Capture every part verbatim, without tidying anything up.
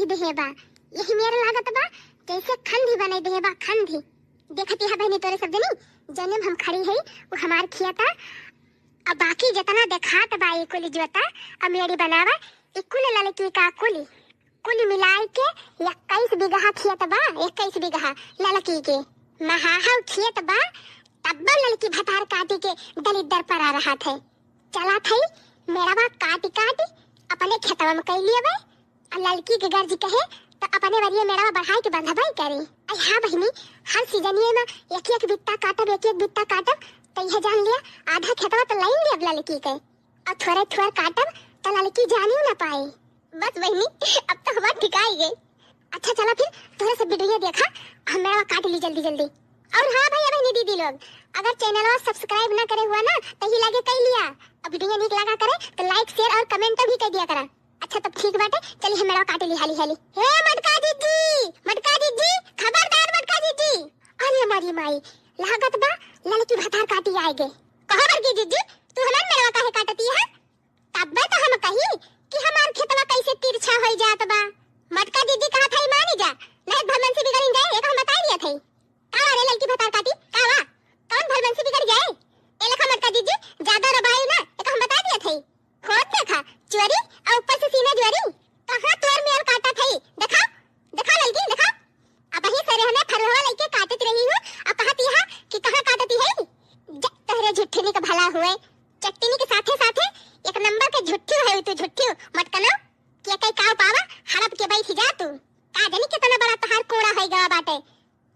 देहे बा। यही मेर लागत बा, जैसे खंधी बनाई देहे बा, खंधी। देखत यह बहिनी तोरे सब जनी, जने में हम खड़ी है, वो हमार खेत आ। अब बाकी जितना देखात बा, ये कुल जोता, अब मेरी बनावा, ये कुल ललकी का कुल, कुल मिलाए के इक्कीस बीघा खेत बा, इक्कीस बीघा ललकी के। महाहाव खेत बा, तब्बो ललकी भतार काटी के दलिद्दर परा रहत है। चला थई, मेड़वा काटी काटी अपने खेतवा में कई लियबे। आ ललकी के गर्ज कहे, त अपने बरिये मेड़वा बढ़ाई के बंधबे करी। अइ हाँ बहिनी, हर सीजनिये में एक एक बित्ता काटब, एक एक बित्ता काटब, त इहे जान लिया, आधा खेतवा त लाइन लियब ललकी के। और थोड़े थोड़ काटब, त ललकी जानियो ना पाई। बस बहिनी, अब तो हमार ठिकाई गई। अच्छा चला फिर, तोहरे सब वीडियो देखा, हम मेड़वा काट ली जल्दी जल्दी। और हाँ भैया बहिनी दीदी लोग, अगर चैनलवा सब्सक्राइब ना करे हुआ ना, त ही लागे कई लिया। अब वीडियो नीक लगा करे, त लाइक, शेयर और कमेंट भी कर दिया करा। अच्छा तब ठीक बाटे, चली हम मेड़वा काटे ली हाली हाली। हे मटका जीजी, मटका जीजी, खबरदार मटका जीजी। अरे मारी माई, लागत बा ललकी भतार काटी आए गे। कहो बड़की जीजी, तू हमार मेड़वा काहे काटती है? तब्बे तो हम कही कि हमार खेतवा कैसे तिरछा होई जात बा। मटका जीजी कहा था मानी जा, नहीं भलमनसी बिगड़िन जाए, एक हम बताई दिया था। का रे ललकी भतार काटी, का वा? कौन भलमनसी बिगड़ जाए? ए लेखा मटका जीजी, ज्यादा रबाई ना, एक हम बताई दिया था। खोद देखा, चोरी, और ऊपर से सीना जोरी। कहाँ तोर मेड़ काटा था? देखा, देखा ललकी, देखा। अब ही सरे हमें फरुहवा लइके काटत रही हूँ, अब कहती है कि कहाँ काटती है? जा, तोहरे झुट्ठनी का भला हुए, चट्टनी के साथे साथे एक नंबर के झुट्ठू है तू, झुट्ठू। मटकनो, के कई काव पावा, हड़प के बैठ जा तू। का जानी कितना बड़ा तोहार कोड़ा होई गवा बाटे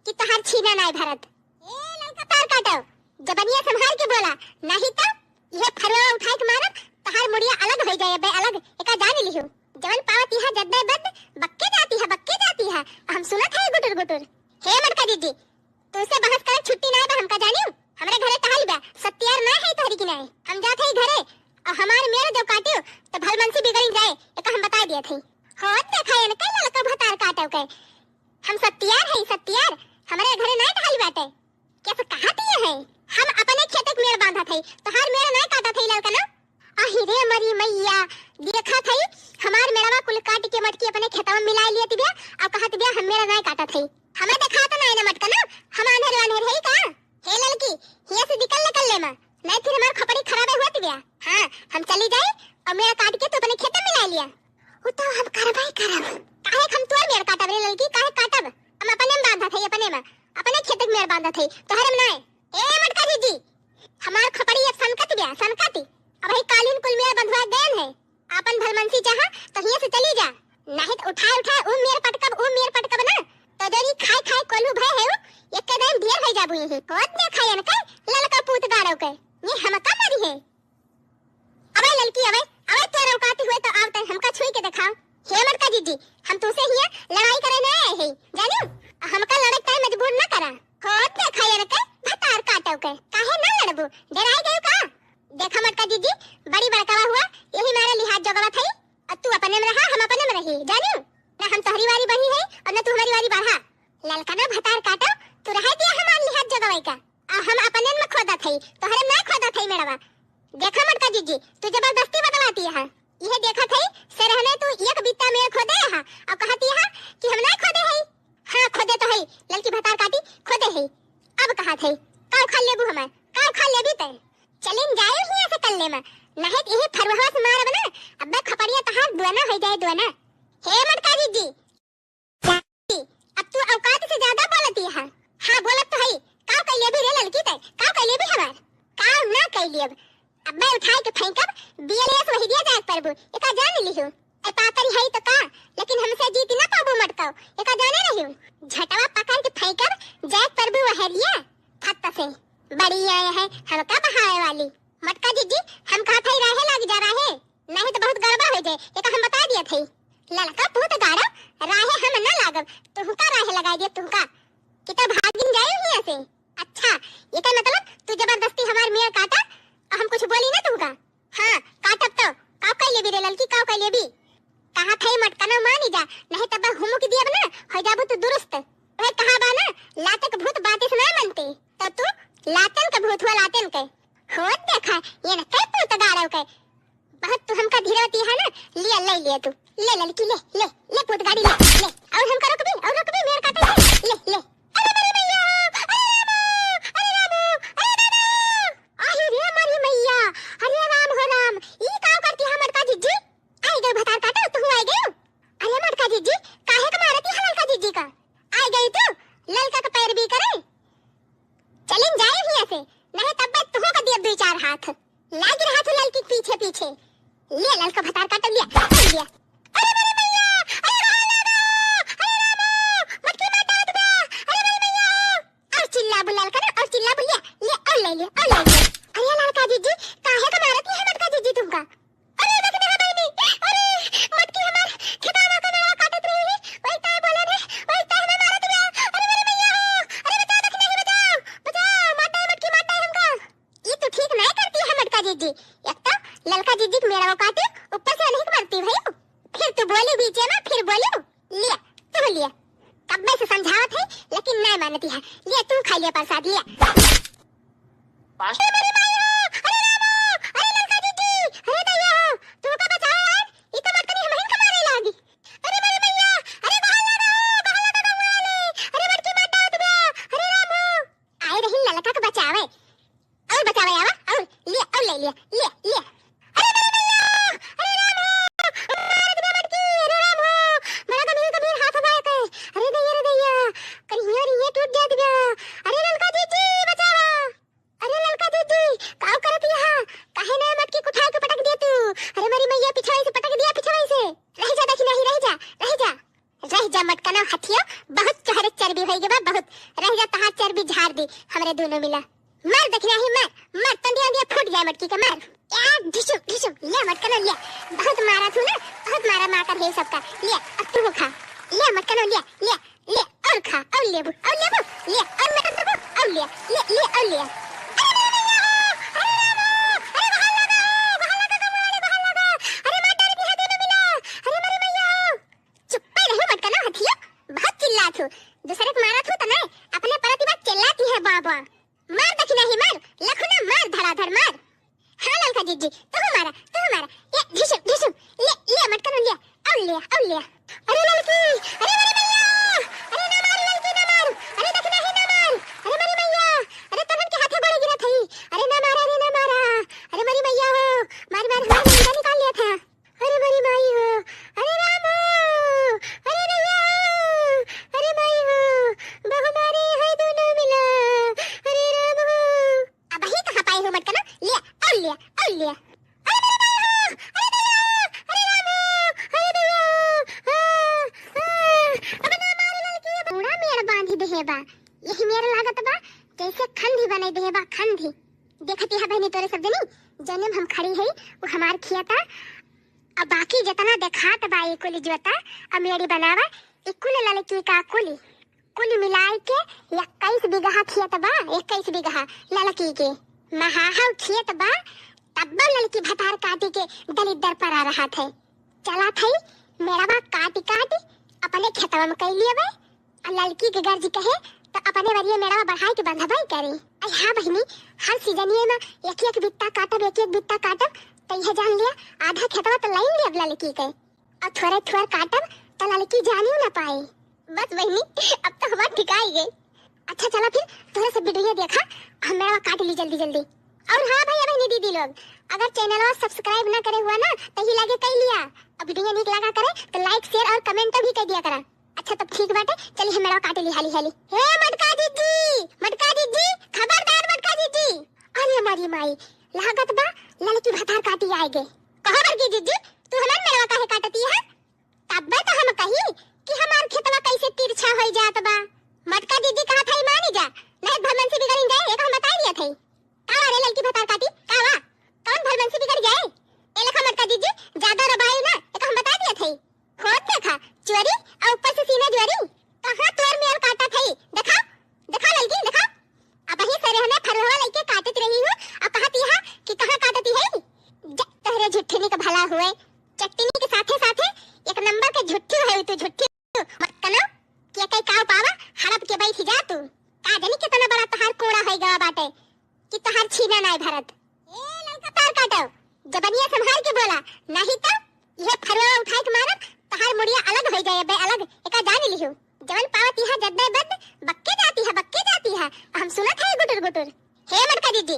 कि तोहार छीना नाय भरत। ए ललका तार काटो, जबनिया संभाल के बोला, नहीं तो यह फरुआ उठाए के मारब, तोहार मुड़िया अलग होई जाए बे, अलग। एका जान लिहू, जवन पावत यहाँ जद्दे बद, बक्के जाती है, बक्के जाती है। हम सुनत है गुटुर गुटुर। हे मटका जीजी, तुमसे बहस करे छुट्टी ना बा हमका जानियो। हमरे घरे टहल बा, सत्यार ना है तोहरी की नाय। हम जात है घरे, और हमार मेड़ जब काटियो, तो भलमनसी बिगड़ी जाए, एका हम बताई दिया थी। हो देखा इनका ललका भतार काटो के। हम सत्यार है, सत्यार, हमरे घरे ना टहल बाटे। कैसे कहा दिए है? हम अपने खेत के मेड़ बांधत है, तोहार मेड़ ना काटत है ललका ना। अहि रे मरी मैया, देखत हई, हमार मेड़वा कुल काट के मटकी अपने खेतवा में मिलाइ लियत बिया, अब कहत बिया हम मेड़ नाय काटत हई। हमें देखात नाय ना मटकनो, हम आन्हर वान्हर हई का? हे ललकी, हियाँ से निकल ले कल्ले मा, नाय फिर हमार खोपड़ी खराबे होत बिया। हाँ, हम चली जाई और मेड़ काट के तू अपने खेत में मिलाइ लिया। उ तो हम करबे करब। काहे हम तोर मेड़ काटब रे ललकी, काहे काटब? हम अपने में बांधत हई, अपने में, अपने खेत के मेड़ बांधत हई, तोहरे में नाय। ए मटका जीजी, हमार खोपड़ी अब सनकत बिया, सनकत। अब ही कालीन कुल मेड़ बंधुआ गयन है। आपन भलमनसी चाहा तो हियाँ से चली जा, नाहीं तो उठाए उठाए ऊ मेड़ पटकब, ऊ मेड़ पटकब ना, तो जोरी खाए खाए कोल्हू भय है ऊ, एक दिन ढेर हो जाबू यही। होत देखा इनके ललका पूत गाड़ो के, ये हमका मरी है। अबे ललकी, अबे, अबे तोर औकात हुए तो आव तै हमका छुई के देखाव। हे मटका जीजी, हम तुसे हियाँ लड़ाई करे ना आए है, जानियो? हमका लड़े ताई मजबूर ना करा। होत देखा इनके भतार काटो के, काहे ना लड़बू? डराई गयो का? देखा मटका जीजी, बड़ी बड़कावा हुआ, यही मारे लिहाज जोगवा थई। अब तू अपने में रहा, हम अपने में रही, जानियो? ना हम तोहरी वारी बढ़ी है और ना तू हमारी वारी बढ़ा। ललका ना भतार काटो, तू रहे दिया हमार लिहाज जोगवाई का। आ हम अपने में खोदत हई, तोहरे में ना खोदत हई मेड़वा। देखा मटका जीजी, तू जबरदस्ती बतलाती है। यह देखत हई, से रहने तू एक बित्ता में खोदे है और कहती है कि हम ना खोदे हई। हाँ, खोदे तो हई, ललकी भतार काटी, खोदे हई। अब कहत हई, का उखाड़ लेबू हमार, का उखाड़ लेबी तै? चलिन जायो हियाँ से कल्ले मा, नाहीं तो यही फरुहवा से मारब ना, अब्बे खपड़िया तहार दुआना हो जाए, दुआना। हे मटका जीजी, अब तू औकात से ज्यादा बोलती है। हाँ, बोलत तो हई। का कइले भी रे ललकी तै? का कइले भी हमार? का ना कइले अब? अब्बे उठाए के फेंकब, B L S वही दिया जाए परबू। एका जान लिहू। ए पातरी हई तो का, लेकिन हमसे जीत ना पाबू मटकाओ। एका जाने रहियो। झटवा पकड़ के फेंकब, जाए परबू वहरिया। फत्त से। बड़ी आए है, हमका बहाए वाली। मटका जीजी, हम कहा था राहे लाग जा रहे। नाहीं तो बहुत गड़बड़ हो जाए, एका हम बता दिया थई। ललका पूत गाड़ा, राहे हम ना लागब, तुहका राहे लगाई दिया, तुहका। कि तो भागिन जाए हियाँ से। अच्छा, एका मतलब तू जबरदस्ती हमार मेड़ काटा और हम कुछ बोली ना तुहका? हाँ, काटब तो। काव कइले भी रे ललकी, काव कइले भी? कहा थई मटकनो मानी जा, नाहीं तब हुमुक दियब ना, हो जाबू तू दुरुस्त। वह कहा बा ना, लाते के भूत बाते से ना मनते, तो तू लातन के भूत हुआ, लातन के। होत देखा, ये न कई पूत गाड़ो के। बहुत तू हमका धीरवती है ना, लिया, ले लिया तू। ले ललकी, ले, ले, ले पूत गाड़ी ले। नाय मानती है। लिया, तू खा लिया प्रसाद, लिया। अरे मेरी माई हो, अरे राम हो, अरे ललका दीदी, अरे दैया हो, तू का बचाओ यार, ई तो मटकनी हमहिन के मारे लागी। अरे मेरी मैया, अरे बाहर लगा, बाहर लगा गंगा वाले, अरे मटकी मार डाल दिया, अरे राम हो। आए रही ललका के बचावे, और बचावे आवा, और लिया, और ले लिया, लिया, लिया। अरे मेरी मैया, अरे राम हो, मार दिया मटकी, अरे राम हो, बड़ा गंभीर, गंभीर हाथ हो गया के। अरे दैया, अरे दैया, कहीं हिया रे हिया टूट जात बा। अरे ललका दीदी, बचावा। अरे ललका दीदी, काव करत यहाँ? काहे ना मटकी उठा के पटक दिया तू? अरे मेरी मैया, पिछवाई से पटक दिया, पिछवाई से। रह जा, देखी नहीं, रह जा, रह जा। रह जा मटकनो हथियो, बहुत तोहरे चर्बी होई गवा, बहुत। रह जा, तहार चर्बी झाड़ दी हमरे दोनों मिला। मार देखी नहीं, मार, मार, तंदिया, तंदिया फूट जाए मटकी के, मार। या ढिशुम, ढिशुम, ले मटकनो ले। बहुत मारा तू ना, बहुत मारा मार कर है सबका। ले, अब तू खा। ले मटकनो ले, ले। ले, और खा, और लेबू, और लेबू, ले, और मटन देबू, और ले, ले, ले, और ले। अरे मेरे भैया हो, अरे राम हो, अरे बाहर लगा हो, बाहर लगा गंगा वाले, बाहर लगा। अरे मार डाल दिया दोनों मिला। अरे मेरे भैया हो। चुप्पे रहो मटकनो हथियो, बहुत चिल्लात हो। दूसरे के मारत हो त नहीं, अपने परती बात चिल्लाती है बाबा। मार दखिना ही मार, लखुना मार, धड़ाधड़ मार। हाँ ललका जीजी, तू मारा, तू मारा। ये ढिशुम, ढिशुम, ले, ले मटकनो ले, और ले, और ले। अरे ललकी, अरे मेरे भैया, अरे ना मार ललकी, ना मार। अरे दखिना ही ना मार। अरे मेरी मैया, अरे तोहन के हाथे गोड़े गिरत हई। अरे ना मारा, अरे ना मारा। अरे मेरी मैया हो, मार, मार, हमार मुंडा निकाल लिया था। अरे मेरी माई हो, अरे राम हो, अरे दैया हो, अरे माई हो, बहु मारे है दोनों मिला, अरे राम हो। अबही कहाँ पाए हो मटकनो? लिया, और लिया, और लिया। अरे मेरी माई हो, अरे दैया हो, अरे राम हो, अरे दैया हो, आ, आ, अब ना मारे ललकी, अब बूढ़ा मेड़ बांधी देहे बा। यही मेड़ लागत बा, जैसे खंधी बनाई देहे बा, खंधी। देखती है बहनी तोरे सब जनी, जने में हम खड़ी है, वो हमार खिया था। अब बाकी जितना देखात बा, ई कुल जोता, अमेड़ी बनावा, ई कुल ललकी का कुल, कुल मिलाए के इक्कीस बीघा खेत बा, इक्कीस बीघा ललकी के। महाहव खेत बा, तब्बो ललकी भतार काटी के दलिद्दर परा रहत है। चला थई, मेड़वा काटी काटी अपने खेतवा में कई लियबे। आ ललकी के गर्ज कहे, त अपने बरिये मेड़वा बढ़ाई के बंधबे करी। अरे हाँ बहिनी, हर सीजनिये में एक एक बित्ता काटब, एक एक बित्ता काटब, त इहे जान लिया, आधा खेतवा त लाइन लियब ललकी के। और थोड़े थोड़ काटब, त ललकी जानियो ना पाई। बस बहिनी, अब तो हमार ठिकाई गई। अच्छा चला फिर, तोहरे सब वीडियो देखा, हम मेड़वा काट ली जल्दी जल्दी। और हाँ भैया बहिनी दीदी लोग, अगर चैनलवा सब्सक्राइब ना करे हुआ ना, त ही लागे कई लिया। और वीडियो नीक लगा करे, त लाइक, शेयर और कमेंट भी कर दिया करा। अच्छा, तब ठीक बाटे, चली हम मेड़वा काटे ली हाली हाली। हे मटका जीजी, मटका जीजी, खबरदार मटका जीजी। अरे हमारी माई, लागत बा ललकी भतार काटी आए गे। कहो बड़की जीजी, तू हमार मेड़वा काहे काटती है? तब्बे तो हम कही कि हमार खेतवा कैसे तिरछा होई जात बा। मटका जीजी कहा था मानी जा, नहीं भलमनसी बिगड़िन जाए, एक हम बताई दिया था। का रे ललकी भतार काटी, का वा? कौन भलमनसी बिगड़ जाए? ए लेखा मटका जीजी, ज्यादा रबाई ना, एक हम बता दिया था। होत देखा, चोरी, और ऊपर से सीना जोरी। कहाँ तोर मेल काटा थई? देखा, देखा ललकी, देखा। अबही सरेहने फरुहवा लइके काटत रही हूँ, अब कहत यहा कि कहाँ काटती है? जा, तोहरे झुट्ठनी का भला हुए। चट्टनी के साथे साथे एक नंबर के झुट्ठी है तू, झुट्ठी। मटकनो, के कई काव पावा, हड़प के बैठ जा तू। का जानी कितना बड़ा तोहार कोड़ा होई गवा बाटे। कि तोहार छीना नाय भरत। ए ललका तार काटो, जबनिया संभाल के बोला, नहीं तो यह फरवा उठाए के मारब, तोहार मुड़िया अलग हो जाए बे, अलग। एका जान लिहू, जवन पावत यहाँ जद्दे बद, बक्के जाती है, बक्के जाती है। हम सुनत है गुटुर गुटुर। हे मटका दीदी,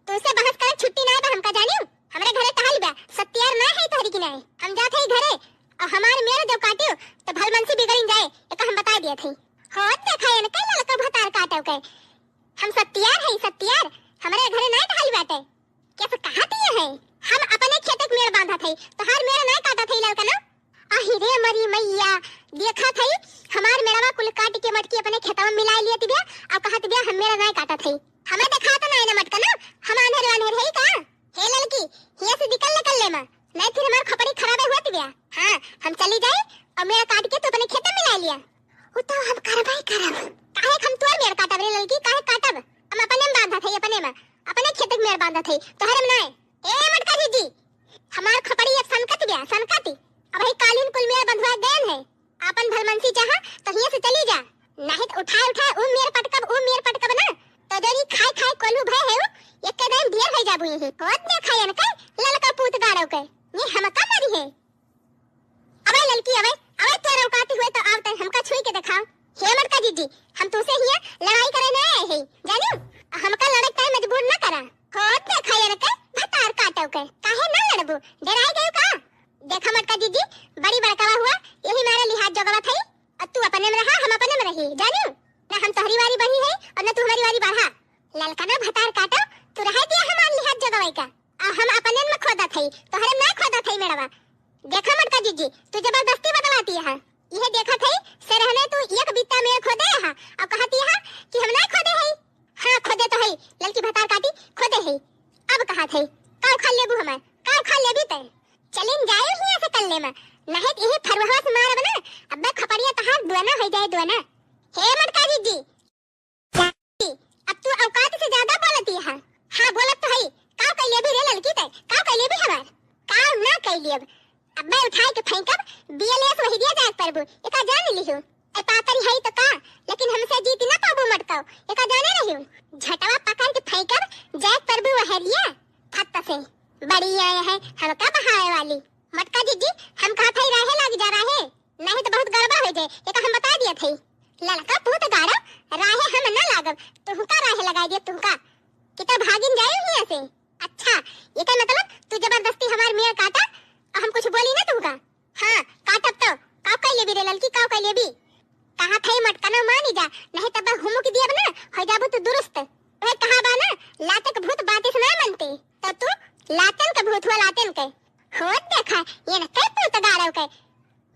तुमसे बहस करे छुट्टी नाय बा, हमका जानियो। हमरे घरे टहल बा, सत्यार ना है तोहरी की नाय। हम जात है घरे, और हमार मेर जब काटियो, तो भलमनसी बिगड़िन जाए, एका हम बता दिया थे। हो देखा, इनका ललका भतार काटो के। हम सत्यार है, सत्यार। हमरे घरे नाय टहल बाटे। कैसे कहा दिए है? हम अपने खेते के मेड़ बांधत है, तोहार मेड़ नाय काटत है ललका ना। आही रे मरी मैया, देखत है, हमार मेड़वा कुल काट के मटकी अपने खेतवा में मिला लियत बिया, और कहत बिया हम मेड़ नाय काटत है। हमें देखा तो नाय ना मटका ना, हम आन्हर आन्हर है का? हे ललकी, हिया से निकल निकल ले माँ, नहीं फिर हमार खोपड़ी खराबे होत बिया। हाँ, हम चली जाए और मेड़ काट के तू अपने खेते में मिला लिया। वो तो हम करबे करब। काहे हम तोर मेड़ काटब रे ललकी, काहे काटब? हम अपने में बांधत है, अपने में, अपने खेते के मेड़ बांधत है, तोहरे में नाय। ए मटका दीदी, हमार खोपड़ी अब सनकत बिया, सनकत। अब है कालीन कुल मेड़ बंधवा गयन है। आपन भलमनसी चाहा तो हियाँ से चली जा, नाहीं त उठाए उठाए ऊ मेर पटकब, ऊ मेर पटकब ना, तो जरी खाए खाए कोल्हू भए है ऊ, एक दिन ढेर होइ जाबू यही। होत देखा यनके, ललका पूत गाड़ो के, ये हमका मरिहैं। अबे ललकी, अबे, अबे तोर औकात हुए तो आव तैं हमका छुई के देखाव। हे मटका जिज्जी, हम तोसे हियाँ लड़ाई करे न आए हई, जानिउ? हमका लड़े ताईं मजबूर न करा। होत देखा यनके, भतार काटो के, काहे न लड़बू? डेराइ गइउ का? देखा मटका जिज्जी, बड़ी बड़कवा हुआ, यही मारे लिहाज जोगवा थई। अब तू अपने में रहा, हम अपने में रही, जानिउ? न हम तोहरी वारी बढ़ी है अउर न तू हमरी वारी बढ़ा। ललकना भतार काटो, तू रहे दिया हमार लिहाज जोगवई का। आ हम अपने में खोदत हई, तोहरे में नाहीं खोदत हई मेड़वा। देखा मटका जिज्जी, तू जबरदस्ती बतलाती है। इहे देखत हई, से रहने तू एक बित्ता मेड़ खोदे हा, अउर कहती है कि हम नाहीं खोदे हई। हाँ, खोदे तो हई, ललकी भतार काटी, खोदे हई। अब कहत हई, का उखाड़ लेबू हमार, का उखाड़ लेबी तैं? चलिन जाए हियाँ से कल्ले में, नाहीं त यही फरुहवा से मारब ना, अब्बे खपड़िया तहार दुआना होइ जाए, दुआना। हे मटका जिज्जी, अब तू औकात से ज्यादा बोलती है। हाँ, बोलत तो हई। का कइ लेबी रे ललकी तैं? का कइ लेबी हमार? का ना कइ लेब? अब्बे उठाए के फेंकब, बी एल एस वही दिया जाए परबू। एका जान लिहू। ए पातरी हई तो का, लेकिन हमसे जीत ना पाबू मटकाओ। एका जाने रहियो। झटवा पकड़ के फेंकब, जाए परबू वहरिया। फत्त से। बड़ी आए है, हमका बहाए वाली। मटका जिज्जी, हम कहत हई राहे लाग जा राहे। नाहीं तो बहुत गड़बड़ होइ जाए, एका हम बताइ दियत हई। ललका पूत गाड़ो, राहे हम न लागब, तुहका राहे लगाइ दियब तुहका। कि तब भागिन जाइउ हियाँ से। अच्छा, एकर मतलब तू जबरदस्ती हमार मेड़ काटा अउर हम कुछ बोली न तुहका? हाँ, काटब तो, का कइ लेबी रे ललकी, का कइ लेबी? कहत हई मटकनो मानी जा, नाहीं तब हुमुक दियब न, होइ जाबू तू दुरुस्त। ओहे कहा बा न, लाते के भूत बाते से ना मनते, तो तू लातन के भूत हुआ, लातन के। होत देखा, यनके पूत गाड़ो के।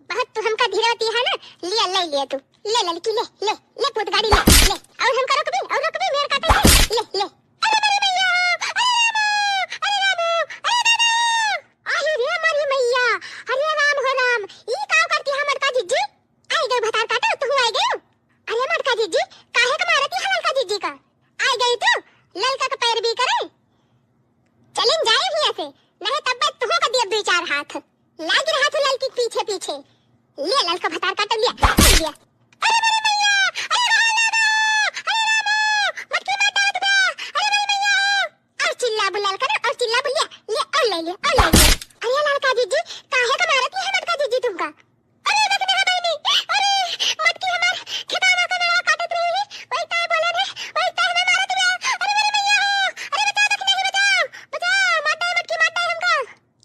बहुत तू हमका धिरवती है ना, लिया, ले लिया तू। ले ललकी, ले, ले, ले पूत गाड़ी, ले, ले। अउर हमका रोकबी, अउर रोकबी, मेड़ काटे से, ले, ले। अरे मरी मैया, अरे रामो, अरे रामो, अरे दादा। अरे रे मरी मैया, अरे राम हो राम, ई का करती है मटका जिज्जी? आइ गइउ भतार काटो, तू आइ गइउ। अरे मटका जिज्जी, काहे के मारती है ललका जिज्जी का? आइ गइउ तू, ललका के पैरवी करे। चलिन जाए हियाँ से, नाहीं तब तुहका दियब दुइ चार हाथ। लाग रहा था ललकी के पीछे पीछे। ले ललका भतार काटो, ले, ले। अरे मरी मैया, अरे भाला रे, अरे रामो, मटकी मार डालत बा, अरे मरी मैया। अउर चिल्लाबू ललका ना, अउर चिल्लाबू, ले, ले, अउर ले ले, अउर ले ले। अरे ललका जिज्जी, काहे का मारती है मटका जिज्जी तुमका? अरे देख ना बहिनी, अरे मटकी हमार खेतवा का मेड़वा काटत रही, वही ताई बोला रे, वही ताई हमें मारत बा। अरे मरी मैया हो, अरे बचाओ, देख नहीं, बचाओ, बचाओ, मार डाले मटकी, मार डाले हमका।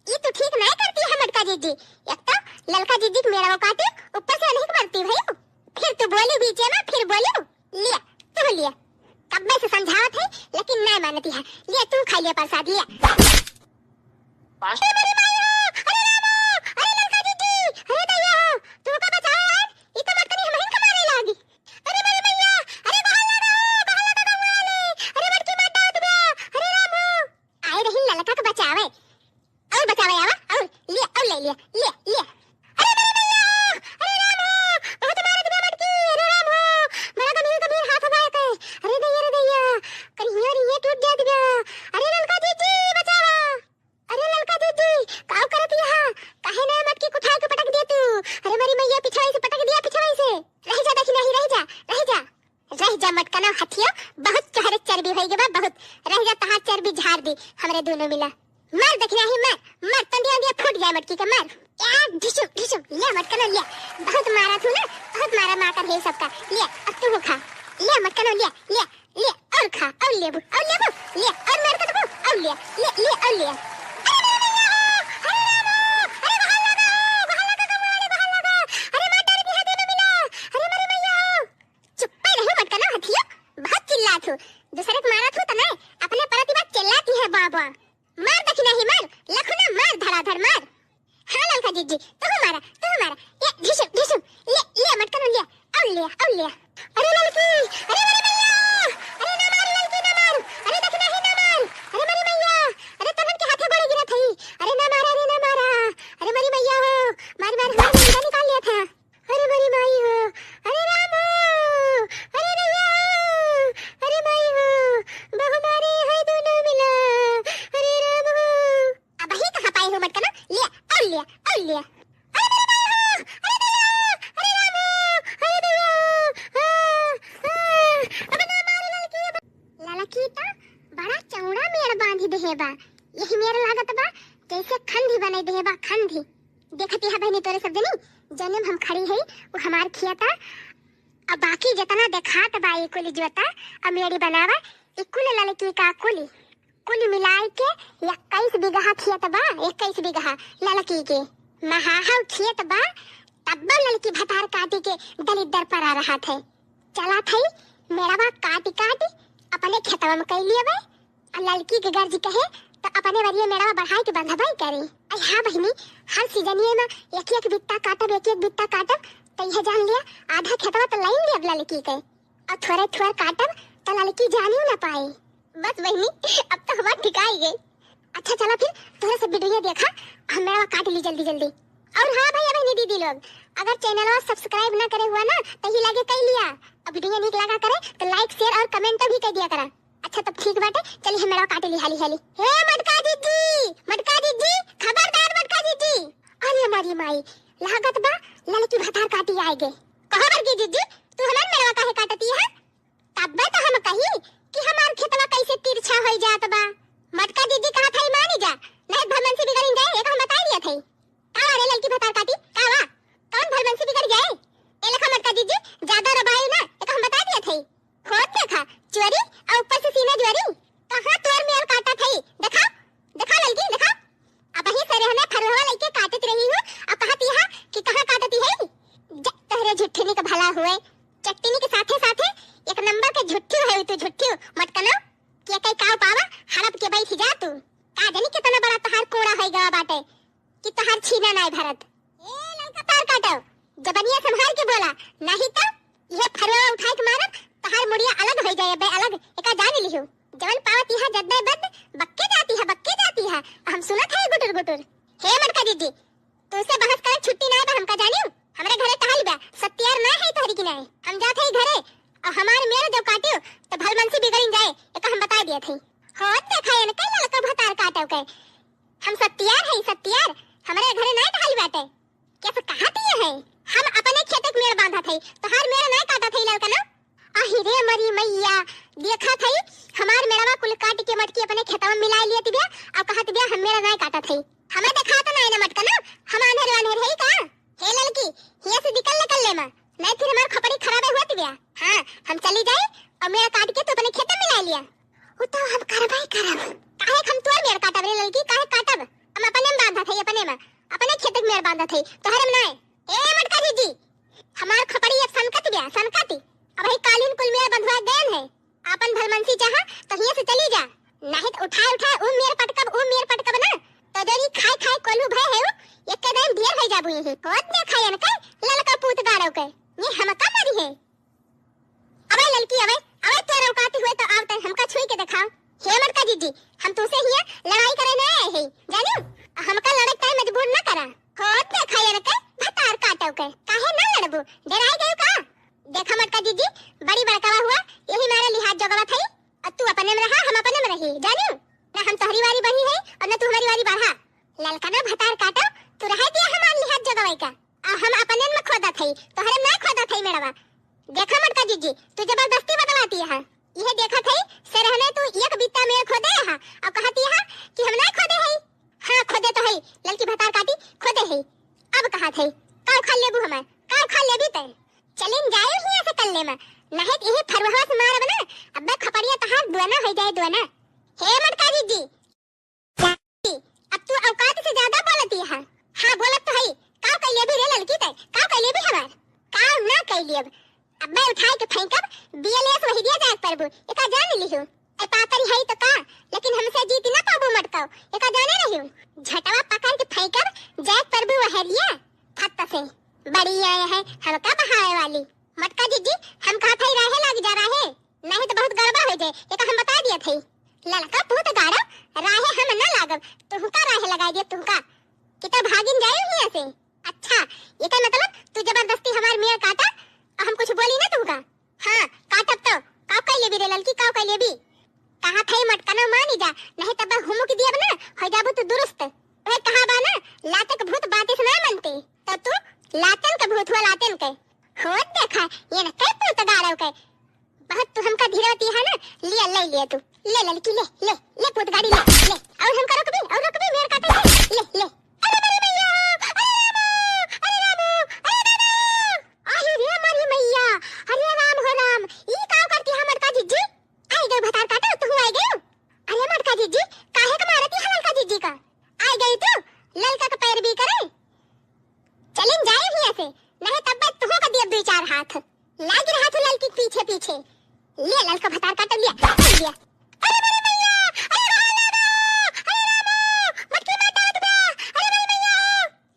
ई तू ठीक नाहीं करती है मटका जिज्जी। एक तो ललका जिज्जी के मेड़वा काटे, ऊपर से अनेक मरती भई। फिर तू बोली बीचे में, फिर बोली। लिया, तू लिया। कब्बे से समझावत है, लेकिन नाहीं मानती है। लिया, तू खा लिया प्रसाद, लिया। अरे मेरी माई हो, अरे रामो, अरे ललका जिज्जी, अरे दैया हो, तू का बचाओ यार, ई तो मटकनी हमहिन के मारे लागी। अरे मेरी मैया, अरे बहाल लगा हो, बहाल लगा गाँव वाले, अरे मटकी मार डालत बा, अरे राम हो। आए रही ललका के बचावे, अउर बचावे आवा, अउर ले, अउर ले लिया, ले, ले। अरे मेरी मैया, अरे राम हो, बहुत मारत बा मटकी, अरे राम हो, बड़ा गंभीर, गंभीर हाथ बा एके। अरे दैया, अरे दैया, करिया, अरे ये टूट जात बा। अरे ललका जिज्जी, बचावा। अरे ललका जिज्जी, काउ करत यहाँ? काहे ना मटकी उठाए के पटक दिया तू? अरे मेरी मैया, पिछवाई से पटक दिया, पिछवाई से। रह जा, देखी नहीं, रह जा, रह जा। रह जा मटकनो हथियो, बहुत तोहरे चर्बी होई गे बा, बहुत। रह जा, तहार चर्बी झाड़ दी हमरे दोनों मिला। मार दखिनाही, मार, मार, तंदिया, तंदिया फूट जाए मटकी के, मार। या, ढिसुम, ढिसुम, ले मटकनो, ले। बहुत मारा तू ना, बहुत मारा, मार कर है सबका। ले, अब तू खा। ले मटकनो, ले, ले, ले, और खा, और लेबू, और लेबू, ले, और मार कर दबू, और ले, ले, ले, और ले। अरे मेरे भैया हो, अरे राम हो, अरे बहाल लगा हो, बहाल लगा, कमवाले बहाल लगा। अरे मार डाल दी है दोनों मिला, अरे मेरे भैया हो। चुप्पे रहो मटकनो हथियो, बहुत चिल्लात हो। दूसरे के मारत हो त नहीं, अपने परती बात चिल्लाती है, बाबा। मार दखिनाही मार, लखुना मार, धड़ाधड़ मार। हाँ ललका जिज्जी, तू मारा, तू मारा। ये ढिसुम, ढिसुम, ले, ले मटकनो ले, और ले, और ले। अरे ललकी, अरे मेरे भैया, अरे ना मार ललकी, ना मार। अरे दखिनाही ना मार। अरे मेरी मैया, अरे तोहन के हाथे हम खड़ी है, वो हमार खेता। अब बाकी जितना देखात बा, ये कुल जोता, अब मेरी बनावा, ये कुल ललकी का कुल, कुल मिलाए के इक्कीस बीघा खेत बा, इक्कीस बीघा ललकी के। महाहाव खेत बा, तब ललकी भतार काटी के दलिद्दर परा रहत है। चला थई, मेड़वा काटी काटी अपने खेतवा में कई लियबे। आ ललकी के गर्ज कहे, त अपने वरिये मेड़वा बढ़ाई के बंधबे करी। अरे हाँ बहिनी, हर सीजनिये में एक एक बित्ता काटब, एक एक बित्ता काटब, त यह जान लिया, आधा खेतवा त लाइन लियब ललकी के। और थोड़े थोड़ काटब, त ललकी जानियो ना पाई। बस बहिनी, अब तो हमार ठिकाई गई। अच्छा चला फिर, तोहरे सब वीडियो देखा, हम मेड़वा काट ली जल्दी जल्दी। और हाँ भैया बहिनी दीदी लोग, अगर चैनलवा सब्सक्राइब ना करे हुआ ना, त ही लागे कई लिया। अब वीडियो नीक लगा करे, त लाइक, शेयर और कमेंट भी कर दिया करा। अच्छा तब ठीक बाटे, चली हम मेड़वा काट ली हाली हाली। हे मटका जीजी, मटका जीजी, खबरदार मटका जीजी। अरे हमारी माई, लागत बा ललकी भतार काटी आए गे। कहो बड़की जीजी, तू हमार मेड़वा काहे काटती है? तब्बे तो हम कही कि हमार खेतवा कैसे तिरछा होई जात बा। मटका जीजी कहा था मानी जा, नहीं भलमनसी बिगड़िन जाए, एक हम बताई दिया थे। का रे ललकी भतार काटी, का वा? कौन भलमनसी बिगड़ जाए? ए लेखा मटका जीजी, ज्यादा रबाई ना, एक हम बताई दिया थे। होत देखा, चोरी और ऊपर से सीना जोरी। कहाँ तोर मेल काटा थई? देखा, देखा ललकी, देखा। अब ही से रहने फरहवा लइके काटत रही हूँ, अब कहती है कि कहाँ काटती है? जा, तोहरे झुट्ठिनी के भला हुए, चट्टिनी के साथे साथे एक नंबर के झुट्ठू है तू, झुट्ठू। मटकनो, के कई काव पावा, हड़प के बैठ जा तू। का जानी कितना बड़ा तोहार कोड़ा होई गवा बाटे कि तोहार छीना नाय भरत। ए ललका तार काटो, जबनिया संभाल के बोला, नहीं तो यह फरवा उठाए के मारब, तोहार मुड़िया अलग होई जाए बे, अलग। एका जान लिहू, जवन पावत यहाँ जद्दे बद बक्के जाती है, बक्के जाती है। हम सुनत है गुटुर गुटुर। हे मटका जीजी, तुमसे बहस करे छुट्टी ना बा, हमका जानियो। हमरे घरे टहल बा, सत्यार ना है तोहरी की नाय। हम जात है घरे, और हमार मेर जब काटियो, तो भलमनसी बिगड़िन जाए, एका हम बता दिया थे। हो देखा एनके ललका भतार काटो के। हम सत्यार है, सत्यार। हमरे घरे ना टहल बाटे। कैसे कहा दिए है? हम अपने खेत के मेड़ बांधत है, तोहार मेड़ ना काटत है ललका ना। अहि रे मरी मैया, देखा थई, हमार मेड़वा कुल काट के मटकी अपने खेतवा में मिला लियत बिया, अब कहत बिया हम मेड़ नाय काटत हई। हमें देखात नाय ना मटका ना, हम आन्हर वान्हर हई का? हे ललकी, हिया से निकल ले कल्ले मा, नाय फिर हमार खोपड़ी खराबे होत बिया। हाँ, हम चली जाई और मेड़ काट के तू अपने खेत में मिला लिया। वो तो हम करबे करब। काहे हम तोर मेड़ काटब रे ललकी, काहे काटब? हम अपने में बांधत हई, अपने में, अपने खेत के मेड़ बांधत हई, तोहरे में नाय। ए मटका जीजी, हमार खोपड़ी अब सनकत बिया, सनकत। अब ही कालिन कुल मेड़ बंधुआ गयन है। आपन भलमनसी चाहा तो हियां से चली जा, नहीं तो उठाए उठाए ऊ मेड़ पटकब, ऊ मेड़ पटकब ना, तो जोरी खाए खाए कोल्हू भय है ऊ, एक के दिन ढेर हो जाबू यही। होत देखा एनके ललका पूत गाड़ो के, ये हमका मरी है। अबे ललकी, अबे, अबे तोर औकात हुए तो आव तै हमका छुई के देखाव। हे मटका जीजी, हम तुमसे हिया लड़ाई करे ना आए हैं, जानियो? हमका लड़े ताई मजबूर ना करा। होत देखा एनके भतार काटो के, काहे ना लड़बू? डराई गयो का? देखा मटका जीजी, बड़ी बड़कावा हुआ, यही मारे लिहाज जोगवा थई। अब तू अपने में रहा, हम अपने में रही, जानियो? ना हम तोहरी वारी बढ़ी है और ना तू हमारी वारी बढ़ा। ललका ना भतार काटो, तू रह दिया हमार लिहाज जोगवाई का। आ हम अपने में खोदत हई, तोहरे में ना खोदत हई मेड़वा। देखा मटका जीजी, तू जबरदस्ती बतलाती है। यह देखत हई, से रहने तू एक बित्ता मेड़ खोदे हा, अब कहती है कि हम ना खोदे हई। हाँ, खोदे तो हई, ललकी भतार काटी, खोदे हई। अब कहत हई, का उखाड़ लेबू हमार, का उखाड़ लेबी तै? चलिन जाए हियां से कल्ले में, नहीं तो यही फरुहवा से मारब ना, अब्बे खपड़िया तहार दुआना हो जाए, दुआना। हे मटका जीजी, अब तू औकात से ज्यादा बोलती है। हाँ, बोलत तो हई। का कैले भी रे ललकी तै? का कैले भी हमार? का ना कैले अब? अब्बे उठाए के फेंकब, बीएलएस वही दिया जाए परबू। एका जान लिहू। ए पातरी हई तो का, लेकिन हमसे जीत ना पाबू मटकाओ। एका जाने रहियो। झटवा पकड़ के फेंकब, जाए परबू वह लिया। फत्त से। बड़ी आए है, हमका बहावे वाली। मटका जीजी, हम कहा था राहे लाग जा राहे। नहीं तो बहुत गड़बड़ हो जाए, ये तो हम बता दिया थे। ललका पूत गाड़ा, राहे हम न लागब, तुहका राहे लगाई दिया, तुहका। कि तो भागिन जाए हियां से। अच्छा, ये का मतलब, तू जबरदस्ती हमार मेड़ काटा, और हम कुछ बोली ना तुहका? हाँ, काटब तो, काव कर लेबी रे ललकी, काव कर लेबी? कहा थे मटकनो मानी जा, नहीं तब हुमुक दियब ना, हो जाबू तू दुरुस्त। वह कहा बा ना, लाते के भूत बाते से ना मनते, तो तू लातन के भूत हुआ, लातन के। हो देखा, ये न कई पूत गाड़ो के। बहुत तू हमका धीरवती है ना, लिया, ले लिया तू। ले ललकी, ले, ले, ले पूत गाड़ी, ले, ले। और हमका रोकबी, और रोकबी, मेड़ काटे, ले, ले, ले। अरे बड़ी मैया, अरे रामो, अरे रामो, अरे हाथ, लाग रहा था ललकी के पीछे पीछे। ले ललका भतार काट लिया, काट लिया। अरे मेरी मैया, अरे राम, अरे राम, मटकी मार डालत बा, अरे मेरी मैया।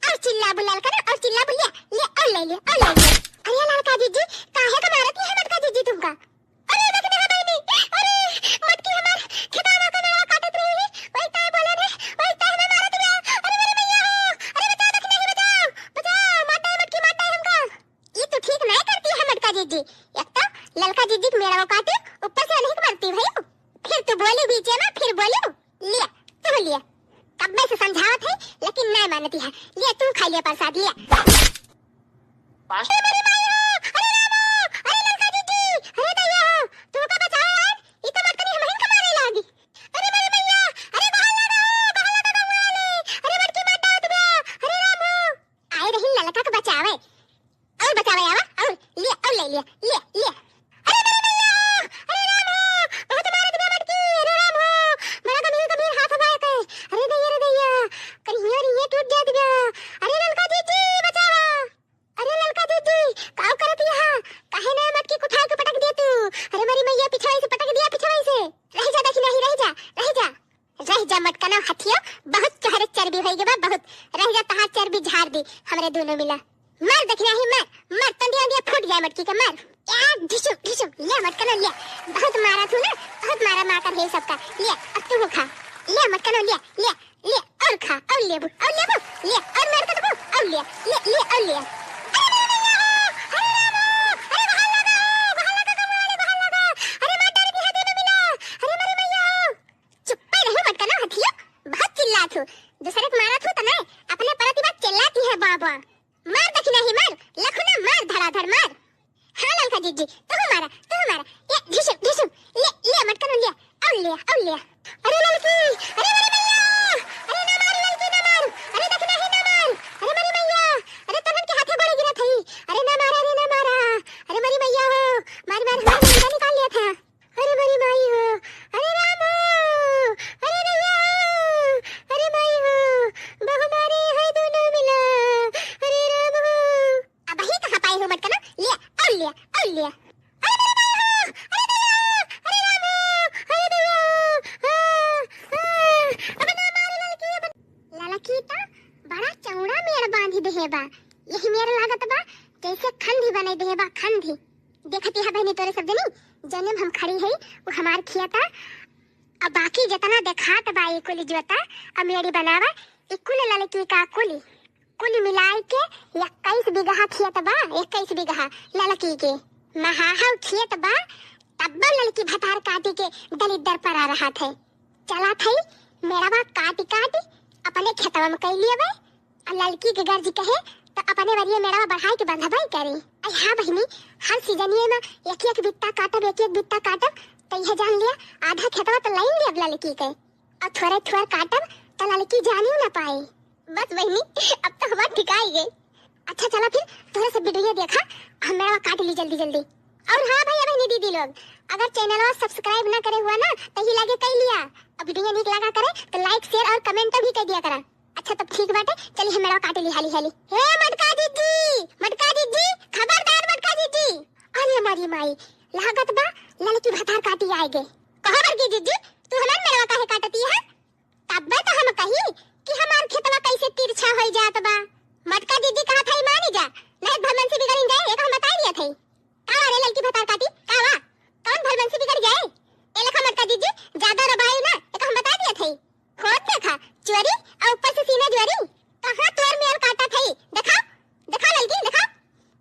और चिल्ला बुलाल कर, और चिल्ला बुलिया, ले और ले ले, और ले ले। अरे ललका जीजी, काहे का मारत है मटका जीजी तुमका? अरे देख ना बहिनी, अरे मटकी हमार खेतवा का मेड़वा काटत रही, वही ताय बोले रे, वही ताय हमें मारत बा। अरे मेरी मैया हो, अरे बचाओ, देख नहीं बचाओ, बचाओ, मार डाले मटकी, मार डाले हमका। ई तू ठीक नहीं करती है मटका जीजी। एक तो ललका जीजी के मेड़वा काटे, ऊपर से अनहिक मरती भई। फिर तू बोली बीचे में, फिर बोली। लिया, तू लिया। कब मैं से समझावत है, लेकिन नहीं मानती है। लिया, तू खा लिया प्रसाद, लिया। अरे मेरी माई हो, अरे राम हो, अरे ललका जीजी, अरे दैया हो, तू का बचाओ यार, ई तो मटकनी हमहिन का मारे लागी। अरे मेरी मैया, अरे बाहर लगा, बाहर लगा गंगा वाले, अरे मटकी मार डालत बा, अरे राम हो। आए रही ललका के बचावे, और बचावे आवा, और ले, और ले लिया, ले, ले। अरे मेरे भैया, अरे राम हो, बहुत मारत बा मटकी, अरे राम हो, बड़ा गंभीर, गंभीर हाथ बा एके। अरे दैया, अरे दैया, करिया, करिया टूट जात बा। अरे ललका जीजी, बचावा। अरे ललका जीजी, काव करत यहाँ? काहे ना मटकी उठा के पटक दिया तू? अरे मेरी मैया, पिछवाई से पटक दिया, पिछवाई से। रह जा, देखी नहीं, रह जा, रह जा। रह जा मटकनो हथियो, बहुत तोहरे चर्बी होई गे बा, बहुत। रह जा, तहार चर्बी झाड़ दी हमरे दोनों मिला। मर दखिनाही मर, मर, तंदिया उंदिया फूट जाए मटकी के, मर। या ढिसुम, ढिसुम, ले मटकनो ले। बहुत मारा थू ना, बहुत मारा मार कर है सबका। ले, अब तू खा। ले मटकनो ले, ले, ले, और खा, और लेबू, और लेबू, ले, और मार कर दबू, और ले, ले, ले, और ले। अरे मेरे भैया हो, अरे राम हो, अरे बाहर लगा, बाहर लगा, कमरा वाले, बाहर लगा। अरे मार डाले दिया दोनों मिला। अरे मेरी मैया हो। चुप्पे रहो मटकनो हथियो, बहुत चिल्लात हो। दूसरे के मारत हो त नहीं, अपने परती बात चिल्लाती है बाबा। मार दखिनाही मार, लखुना मार, धड़ाधड़ मार। हाँ ललका जीजी, तू मारा, तू मारा। ये ढिसुम, ढिसुम, ले, ले मटकनो ले, और ले, और ले। अरे ललकी, अरे मेरी मैया, अरे ना मार ललकी ना मार, अरे दखिनाही ना मार, अरे मेरी मैया, अरे तोहन के हाथे गोड़े गिरत हई, अरे ना मारा, अरे ना मारा, अरे मेरी मैया हो, मार मार हमार मुंडा निकाल लिया था। अरे मरी माई हो, अरे राम हो, अरे दैया हो, अरे माई हो, बहु मारे है दोनों मिला, अरे राम हो। अबही कहाँ पाए हो मटकनो? ले, और ले, और ले। अरे मरी माई हो, अरे दैया हो, अरे राम हो, अरे दैया हो, आ, आ, अब ना मारे ललकी, अब ललकी त बड़ा चौड़ा मेड़ बांधी देहे बा। यही मेड़ लागत बा जैसे खंधी बनाई देहे बा, खंधी। देखत यह बहिनी तोरे सब जनी, जने में हम खड़ी है, वो हमार खियता। अब बाकी जितना देखात बा, ये कुल जोता, अब मेड़ी बनावा, ये कुल ललकी का कुल, कुल मिलाई के इक्कीस बीघा खियत बा, इक्कीस बीघा ललकी के। महाहाव खियत बा, तब्बो ललकी भतार काटी के दलिद्दर परा रहत है। चला थई, मेड़वा काटी काटी अपने खेतवा में कई लियबे। आ ललकी के गर्ज कहे, त अपने वरिये मेड़वा बढ़ाई के बंधबे करे। अरे हाँ बहिनी, हर सीजनिये में एक एक बित्ता काटब, एक एक बित्ता काटब, त इहे जान लिया, आधा खेतवा त लाइन लियब ललकी के। और थोड़े थोड़ काटब, त ललकी जानियो ना पाए। बस बहिनी, अब तो हमार ठिकाई गई। अच्छा चला फिर, तोहरे सब वीडियो देखा, हम मेड़वा काट ली जल्दी जल्दी। और हाँ भैया बहिनी दीदी लोग, अगर चैनलवा सब्सक्राइब ना करे हुआ ना, त ही लागे कई लिया। अब वीडियो नीक लगा करे, त लाइक, शेयर और कमेंट भी कर दिया करा। अच्छा, तब ठीक बाटे, चली हम मेड़वा काटे ली हाली हाली। हे मटका जीजी, मटका जीजी, खबरदार मटका जीजी। अरे हमारी माई, लागत बा ललकी भतार काटी आए गे। कहो बड़की जीजी, तू हमार मेड़वा काहे काटती है? तब्बे तो हम कही कि हमार खेतवा कैसे तिरछा होई जात बा। मटका जीजी कहा था मानी जा, नहीं भलमनसी बिगड़िन जाए, एक हम बताई दिया थे। का रे ललकी भतार काटी, का वा? कौन भलमनसी बिगड़ जाए? ए लेखा मटका जीजी, ज्यादा रबाई ना, एक हम बताई दिया थे। होत देखा, चोरी, और ऊपर से सीना जोरी। कहाँ तोर मेल काटा थई? देखा, देखा ललकी, देखा।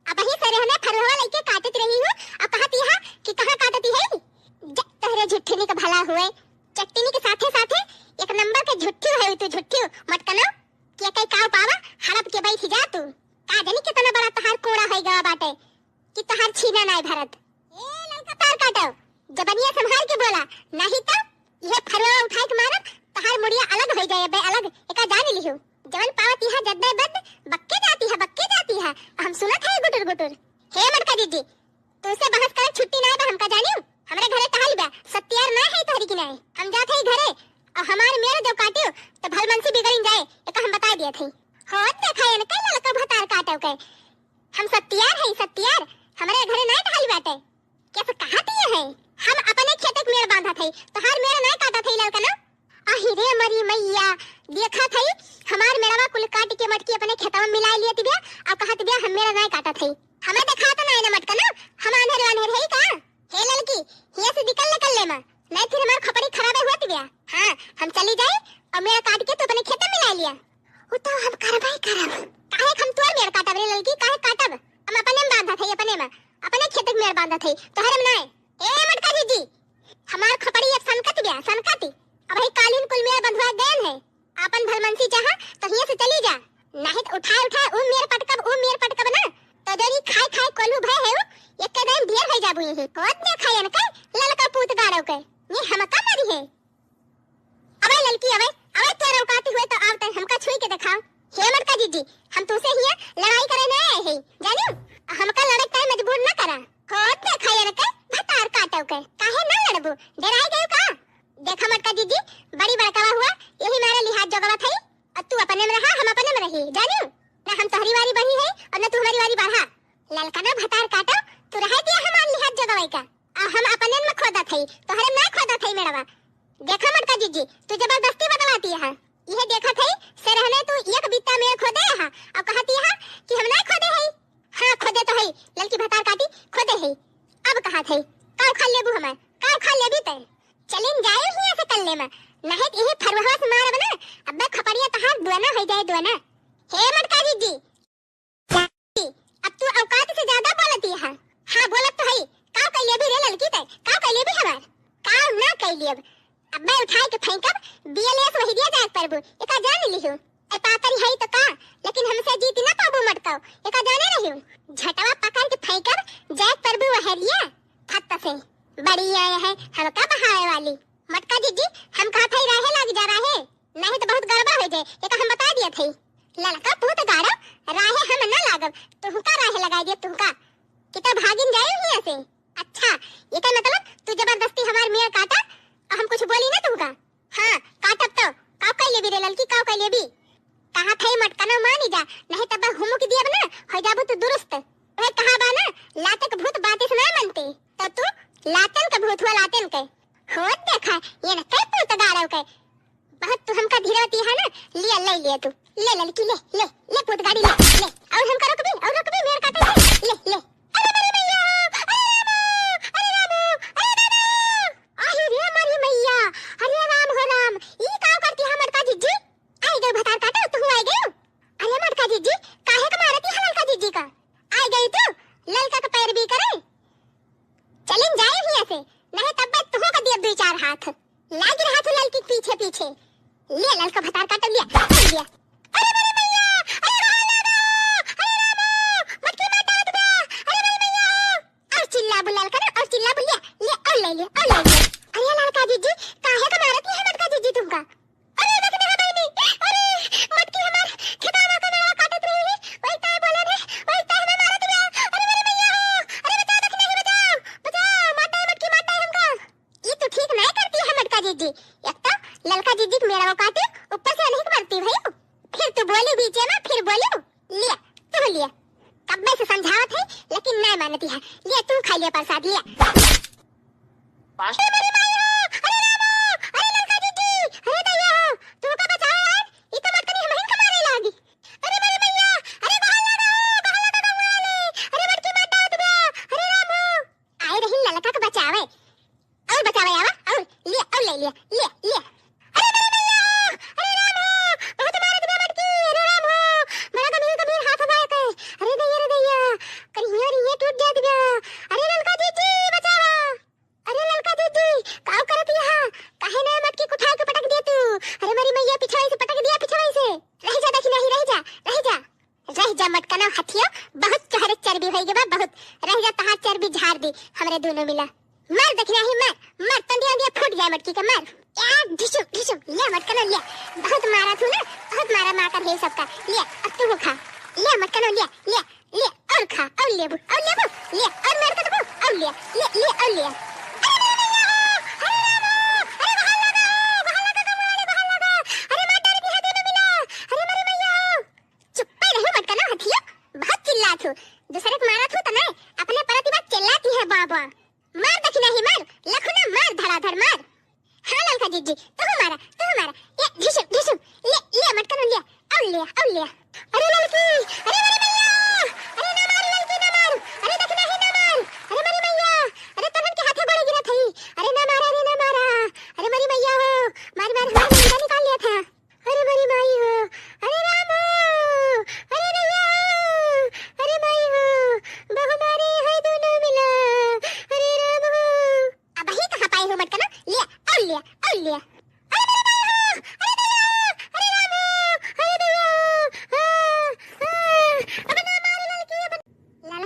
अबही से रहने फरुहवा लइके काटत रही हूँ, अब कहत यहा कि कहाँ काटती है? जा, तोहरे झुठुनी का भला हुए। चट्टिनी के साथे साथे एक नंबर के झुट्ठू है तू, झुट्ठू। मटकनो, के कई काव पावा, हड़प के बैठ जा तू। का जानी कितना बड़ा तोहार कोड़ा है गवा बाटे। कि तोहार छीना नाय भरत। ए ललका तार काटो, जबनिया संभाल के बोला, नहीं तो यह फरुआ उठाए के मारब, तोहार मुड़िया अलग हो जाए बे, अलग। एका जान लिहू, जवन पावत यह जद्दे बद, बक्के जाती है, बक्के जाती है। हम सुनत है गुटुर गुटुर। हे मटका जीजी, तुमसे बहस करे छुट्टी ना बा हमका जानियो। हमरे घरे टहल बा, सत्यार ना है तोहरी की नाय। हम जात है घरे, और हमार मेर जब काटियो, तो भलमनसी बिगड़िन जाए, एका हम बता दिया थे। हो देखा एन कई ललका भतार काटो के। हम सत्यार है, सत्यार। हम अपने खेते के मेड़ बांधत हई, तोहार मेड़ नाय काटत हई ललकना। अहि रे मरी मैया, देखत हई हमार मेड़वा कुल काट के मटकी अपने खेतवा में मिलाइ लियत बिया, अब कहत बिया हम मेड़ नाय काटत हई। हमें देखात नाय ना मटकना, हम आन्हर वान्हर हई का? हे ललकी, हियाँ से निकल ले कल्ले मा, नाहीं फिर हमार खोपड़ी खराबे होत बिया। हाँ, हम चली जाई और मेड़ काट के तू अपने खेते में मिलाइ लिया। उ तो हम करबे करब। काहे हम तोर मेड़ काटब रे ललकी, काहे काटब? हम अपने में बांधत हई, अपने में, अपने खेते के मेड़ बांधत हई, तोहरे में नाय। ए मटका जीजी, हमार खोपड़ी अब सनकत बिया, सनकत। अबही कालिन कुल मेड़ बंधुआ गयन है। आपन भलमनसी चाहा तो हियाँ से चली जा, नाहीं तो उठाए उठाए ऊ मेड़ पटकब, ऊ मेड़ पटकब ना, तो जरी खाए खाए कोल्हू भय है ऊ, एक्के दिन ढेर होइ जाबू यहीं। होत देखा यनके ललका पूत गाड़व के, ये हमका मरी है। अबे ललकी, अबे, अबे तोर औकात हुए तो आव तैं हमका छुई के देखाव। हे मटका जीजी, हम तुसे हियाँ लड़ाई करे ना आए हई, जानिउ? हमका लड़े ताई मजबूर ना करा। होत देखा यनके भतार काटव के, काहे ना लड़बू? डेराइ गयू का? देखा मटका जीजी, बड़ी बड़कवा हुआ, यही मारे लिहाज जोगवा थई, और तू अपने में रहा, हम अपने में रही, जानिउ? ना हम तोहरी वारी बढ़ी है और ना तू हमारी वारी बढ़ा। ललकना भतार काटव, तू रहे दिया हमार लिहाज जोगवाई का। आ हम अपने में खोदत हई, तोहरे में ना खोदत हई मेड़वा। देखा मटका जीजी, तू जबरदस्ती बतलाती है। यह देखत हई, से रहने तू एक बित्ता मेड़ खोदे हा, अब कहती है कि हम ना खोदे हई। हाँ, खोदे तो हई, ललकी भतार काटी, खोदे हई। अब कहत हई, का उखाड़ लेबू हमार, का उखाड़ लेबी तैं? चलिन जाए हियाँ से कल्ले मा, नाहीं तो यही फरुहवा से मारब ना, अब्बे खपड़िया तहार दुआना होइ जाए, दुआना। हे मटका जीजी, अब तू औकात से ज्यादा बोलती है। हाँ, बोलत तो हई। का कइ लेबी रे ललकी तैं? का कइ लेबी हमार? का ना कइ लेब? अब्बे उठाए के फेंकब, बीएलएस वही दिया जाए परबू। एका जान लिहू। ए पातरी हई तो का, लेकिन हमसे जीत ना पाबू मटकाओ। एका जाने रहियो। झटवा पकड़ के फेंकब, जाए परबू वहरिया। फत्त से। बड़ी आए है, हमका बहावे वाली। मटका जीजी, हम कहत हई राहे लाग जा राहे। नाहीं तो बहुत गड़बड़ होइ जाए, एका हम बताइ दियत हई। ललका पूत गाड़ो, राहे हम ना लागब, तुहका राहे लगाइ दियब तुहका। कि तो भागिन जाए हियाँ से। अच्छा, एका मतलब तू जबरदस्ती हमार मेड़ काटा और हम कुछ बोली ना तुहका? हाँ, काटब तो, काव कइ लेबी रे ललकी, काव कइ लेबी? कहत हई मटकनो मानी जा, नाहीं तब हुमुक दियब ना, होइ जाबू तू दुरुस्त। वह कहा बा ना, लाते के भूत बाते से ना मनते, तो तू लातन के भूत हुआ, लातन के। होत देखा, यनके पूत गाड़व के। बहुत तू हमका धीरवती है ना, लिया, ले लिया तू। ले ललकी, ले, ले, ले पूत गाड़ी, ले, ले। और हमका रोकबी, और रोकबी, मेड़ काटे, ले, ले, ले। अरे मरी मैया, अरे रामो, अरे रामो, अरे दादा। आही रे मरी मैया, अरे राम हो राम, ई का करती है मटका जीजी? आई गई भतार काटो, तू आई गई। अरे मटका जीजी, काहे का मारती है ललका जीजी का? आई गई तू, ललका का पैरवी करे। चलिन जाए हियाँ से, नाहीं तब तुहू का दियब दुइ चार हाथ। लाग रहा तू ललकी के पीछे पीछे। ले ललका भतार काटो, ले, ले। अरे मरी मैया, अरे राम, अरे राम, मटकी मार डालत बा, अरे मरी मैया। और चिल्लाबू ललका ना, और चिल्लाबू, ले, ले, और ले ले, और ले ले। अरे ललका जीजी, काहे का मारती है मटका जीजी तुमका? अरे देख मेरा बहिनी, अरे मटकी हमार खेतवा का मेड़वा काटत रही, वही ताय बोले रे, वही ताय हमें मारत गया। अरे मेरे मैया हो, अरे बचाओ, देख नहीं बचाओ, बचाओ, मारता है मटकी, मारता है हमका। ई तू ठीक नहीं करती है मटका जीजी, एक तो ललका जीजी के मेड़वा काटे, ऊपर से अनहिक मरती भई, फिर तू बोली बीचे में, फिर बोली। लिया, तू लिया। कब मैं से समझावत है, लेकिन नहीं मानती है। लिया, तू खा लिया प्रसाद, लिया। अरे मेरी माई हो, अरे राम हो, अरे ललका जीजी, अरे दैया हो, तू का बचाओ यार, ई तो मटकनी हमहिन का मारे लागी। अरे मेरी मैया, अरे बाहर लगा, बाहर लगा गंगा वाले, अरे मटकी मार डाल दिया, अरे राम हो। आए रही ललका के बचावे, और बचावे आवा, और लिया, और ले लिया, लिया, लिया। अरे मेरे मैया, अरे राम हो, बहुत मारत बा मटकी, अरे राम हो, बड़ा गंभीर, गंभीर हाथ बा एके। अरे दैया, अरे दैया, करिया, अरे ये टूट जात बा। अरे ललका जीजी, बचावा। अरे ललका जीजी, काव करत यहाँ? काहे ना मटकी उठा के पटक दिया तू? अरे मेरी मैया, पिछवाई से पटक दिया, पिछवाई से। रह जा, देखी नहीं, रह जा, रह जा। रह जा मटकना हथियो, बहुत तोहरे चर्बी होई गवा, बहुत। रह जा, तहार चर्बी झाड़ दी हमरे दोनों मिला। मार दखिनाही मार, मार तंदिया दिया फूट जाए मटकी के मार। यार ढिसुम ढिसुम, ले मटकना ले। बहुत मारा तू ना, बहुत मारा मार कर है सबका। ले, अब तू खा। ले मटकना ले, ले, ले और खा, और लेबू, और लेबू, ले और मार कर दबू, और ले, ले, ले और ले। अरे मेरे मैया हो, अरे राम हो, अरे बाहर लगा, बाहर लगा, बाहर लगा, बाहर लगा। अरे मार डाल दिया दोनों मिला। अरे मेरे मैया हो। चुप्पे रहो मटकना हथियो, बहुत चिल्लात हो। दूसरे के मारत हो त नहीं, अपने परती बात चिल्लाती है बाबा। मार दखिनाही मार,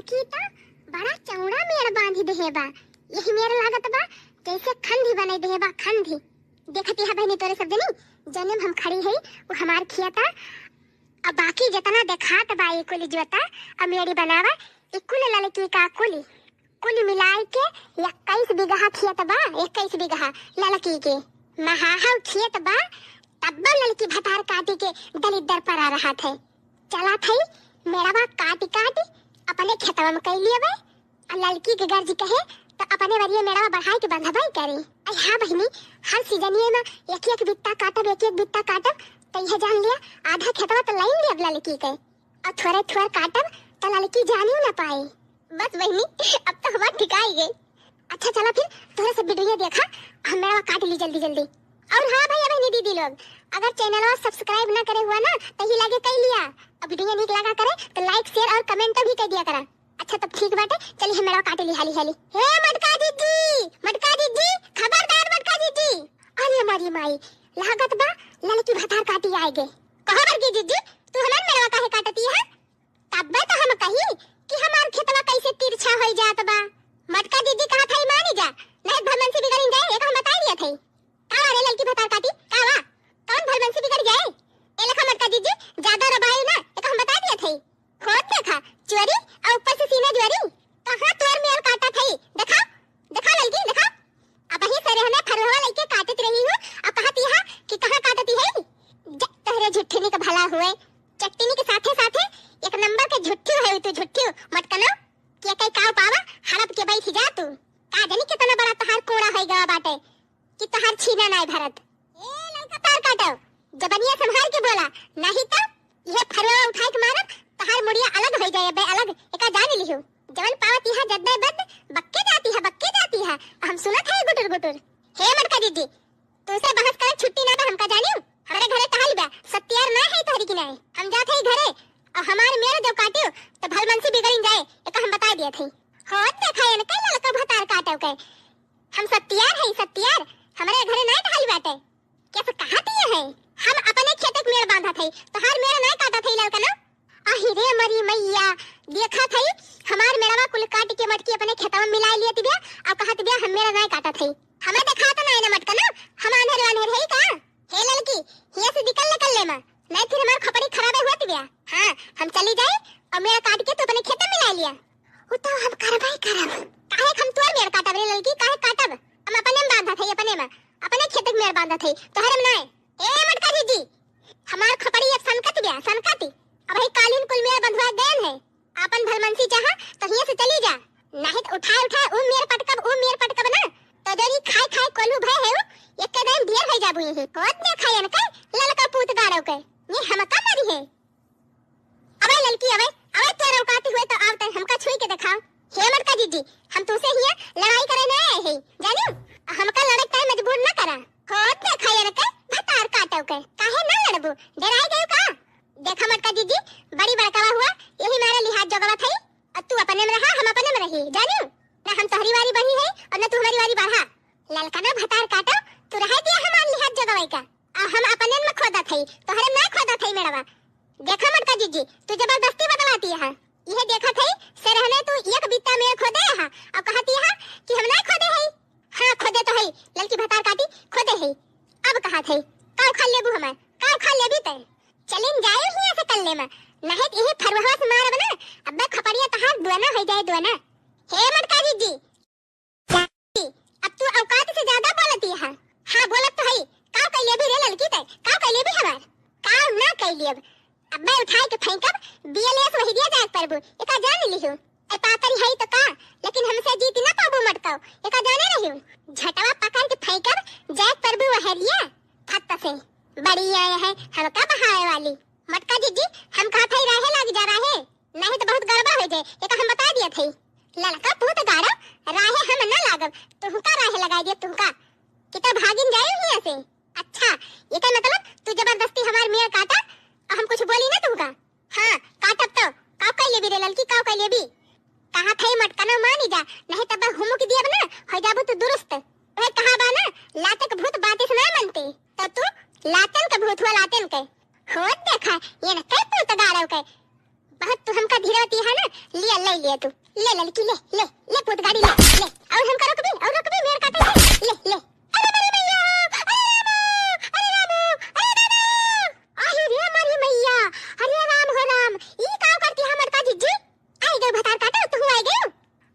की त बड़ा चौड़ा मेड़ बांधी देहे बा। यही मेड़ लागत बा जैसे खंधी बनाई देहे बा, खंधी। देखत यह बहिनी तोरे सब जनी, जने में हम खड़ी है, वो हमार खेत आ। अब बाकी जितना देखात बा, ये कुल जोता, अब मेड़ी बनावा, ये कुल ललकी का कुल, कुल मिलाई के इक्कीस बीघा खेत बा, इक्कीस बीघा ललकी के। महाहाव खेत बा, तब्बो ललकी भतार काटी के दलिद्दर परा रहत है। चला थई, मेड़वा काटी काटी अपने खेतवा में कई लियबे। आ ललकी के गर्ज कहे, त अपने वरिये मेड़वा बढ़ाई के बंधबे करी। अरे हाँ बहिनी, हर सीजनिये में एक एक बित्ता काटब, एक एक बित्ता काटब, त यह जान लिया, आधा खेतवा त लाइन लियब ललकी के। और थोड़े थोड़ काटब, त ललकी जानियो ना पाई। बस बहिनी, अब तो हमार ठिकाई गई। अच्छा चला फिर, तोहरे सब वीडियो देखा, हम मेड़वा काट ली जल्दी जल्दी। और हाँ भैया बहिनी दीदी लोग, अगर चैनलवा सब्सक्राइब ना करे हुआ ना, त ही लागे कई लिया। और वीडियो नीक लगा करे, त like, share और comment भी कर दिया करा। अच्छा तब ठीक बाटे, चली हम मेड़वा काटे ली हाली हाली। हे मटका दीदी, मटका दीदी, खबरदार मटका दीदी। अरे हमारी माई, लागत बा ललकी भतार काटी आए गे। कहो बड़की दीदी, तू हमार मेड़वा काहे काटती है? तब्बे तो हम कही कि हमार खेतवा कैसे तिरछा होई जात बा। मटका दीदी कहा था मानी जा, नहीं भलमनसी बिगड़िन जाए, एक हम बताई दिया थे। का रे ललकी भतार काटी, का वा? कौन भलमनसी बिगड़ जाए? ए लेखा मटका दीदी, ज्यादा रबाई ना, एक हम बताई दिया थे। होत देखा, चोरी और ऊपर से सीना जोरी। कहाँ तोर मेल काटा थई? देखा, देखा ललकी, देखा। अब ही सरेहने फरुहवा लइके काटत रही हूँ, अब कहत यहा कि कहाँ काटती है? जा, तोहरे झुट्ठिनी के भला हुए। चट्टिनी के साथे साथे एक नंबर के झुट्ठू है तू, झुट्ठू। मटकनो, के कई काव पावा, हड़प के बैठ जा तू। का जानी कितना बड़ा तोहार कोड़ा है गवा बाटे। कि तोहार छीना नाय भरत। ए ललका तार काटो, जबनिया संभाल के बोला, नहीं तो यह फरुआ उठाए के मारब, तोहार मुड़िया अलग हो जाए बे, अलग। एका जान लिहू, जवन पावत यह जद्दे बद बक्के जाती है, बक्के जाती है। हम सुनत है गुटुर गुटुर। हे मटका दीदी, तुमसे बहस करे छुट्टी ना बा, हमका जानियो। हमरे घरे टहल बा, सत्यार ना है तोहरी की नाय। हम जात है घरे, और हमार मेर जब काटियो तो भलमनसी बिगड़िन जाए, एका हम बता दिया थे। हो देखा इनका ललका भतार काटो के, हम सत्यार है, सत्यार। हमरे घरे नाय टहल बाटे। कैसे कहा दिए है? हम अपने खेते के मेड़ बांधत है, तोहार मेड़ नाय काटत है ललकनो। आही रे मरी मैया, देखत है हमार मेड़वा कुल काट के मटकी अपने खेतवा में मिला लियत बिया, और कहत बिया हम मेड़ नाय काटत है। हमें देखा तो नाय ना मटकनो, हम आन्हर आन्हर है का? हे ललकी, हिया से निकल निकल ले माँ, नहीं फिर हमार खोपड़ी खराबे हुआ बिया। हाँ, हम चली जाए और मेड़ काट के तू अपने खेत में मिला लिया। वो तो हम करबे करब। काहे हम तोर मेड़ काटब रे ललकी, काहे काटब? हम अपने में बांधत है, अपने में, अपने खेत के मेड़ बांधत है, तोहरे में नाय। ए मटका दीदी, हमार खोपड़ी अब सनकत बिया, सनकत। अब ही कालीन कुल मेड़ बंधवा गयन है। आपन भलमनसी चाहा तो हियां से चली जा, नहीं तो उठाए उठाए ऊ मेर पटकब, ऊ मेर पटकब ना, तो जरी खाए खाए कोल्हू भय है ऊ, एक दिन ढेर हो जाबू यही। होत देखा इनके ललका पूत गाड़ो के, ये हमका मरी है। अबे ललकी, अबे, अबे तोर औकात हुए तो आव तय हमका छुई के देखाओ। हे मटका जीजी, हम तुमसे हिया लड़ाई करे नहीं आए हैं, जानियो? हमका लड़े तय मजबूर न करा। होत देखा इनके भतार काटो के, काहे ना लड़बू? डराई गयो का? देखा मटका जीजी, बड़ी बड़कावा हुआ, यही मारे लिहाज जोगवा थई, और तू अपने में रहा, हम अपने में रही, जानियो? ना हम तोहरी वारी बढ़ी है और ना तू हमारी वारी बढ़ा। ललकना भतार काटो, तू रहे दिया हमार लिहाज जोगवाई का, आ हम अपने में खोदत हई, तोहरे में ना खोदत हई मेड़वा। देखा मटका जीजी, तू जबरदस्ती बतलाती है, यह देखत हई से रहने तू एक बित्ता में खोदे है और कहती है कि हम ना खोदे हई। हाँ, खोदे तो हई, ललकी भतार काटी, खोदे हई। अब कहा थई, का उखाड़ लेबू हमार, का उखाड़ लेबी तय? चलिन जाए हियां से कल्ले में, नहीं तो यही फरुहवा से मारब ना, अब्बे खपड़िया तहार दुआना हो जाए, दुआना। हे मटका जीजी, अब तू औकात से ज्यादा बोलती है। हाँ, बोलत तो हई, का कैले भी रे ललकी तय, का कैले भी हमार? का ना कैली अब, अब्बे उठाए के फेंकब, बीएलएस वही दिया जाए परबू, एका जान लिहू। ए पातरी हई तो का, लेकिन हमसे जीत ना पाबू मटकाओ, एका जाने रहियो। झटवा पकड़ के फेंकब, जाए परबू वहरिया, फत्त से। बड़ी आए है हमका बहाए वाली। मटका जीजी, हम कहा था रहे लाग जा रहे, नहीं तो बहुत गड़बड़ हो जाए, एका हम बता दिया थे। ललका पूत गाड़ो, राहे हम ना लागब, तुहका राहे लगाई दिया तुहका। कि तो भागिन जाए हियां से। अच्छा, एकर मतलब तू जबरदस्ती हमार मेड़ काटा, और हम कुछ बोली ना तुहका। हाँ, काटब तो, काव कर लेबी रे ललकी, काव कर लेबी? कहा थे मटकनो मानी जा, नहीं तब हुमुक दियब ना, हो जाबू तू दुरुस्त। वह कहा बा ना, लातक भूत बातिस ना मनते, तो तू लातन के भूत हुआ, लातन के। होत देखा, ये न कई पूत गाड़ो के। बहुत तू हमका धीरवती है ना, लिया, ले लिया तू, ले ललकी, ले, ले, ले पूत गाड़ी, ले, ले। और हमका रोकबी, और रोकबी, मेड़ काटे से, ले, ले। अरे मेरी मैया, अरे रामो, अरे रामो, अरे रामो। आही रे मेरी मैया, अरे राम हो राम, ई का करती है मटका जिज्जी? आई गई भतार काटे, तू आई गई।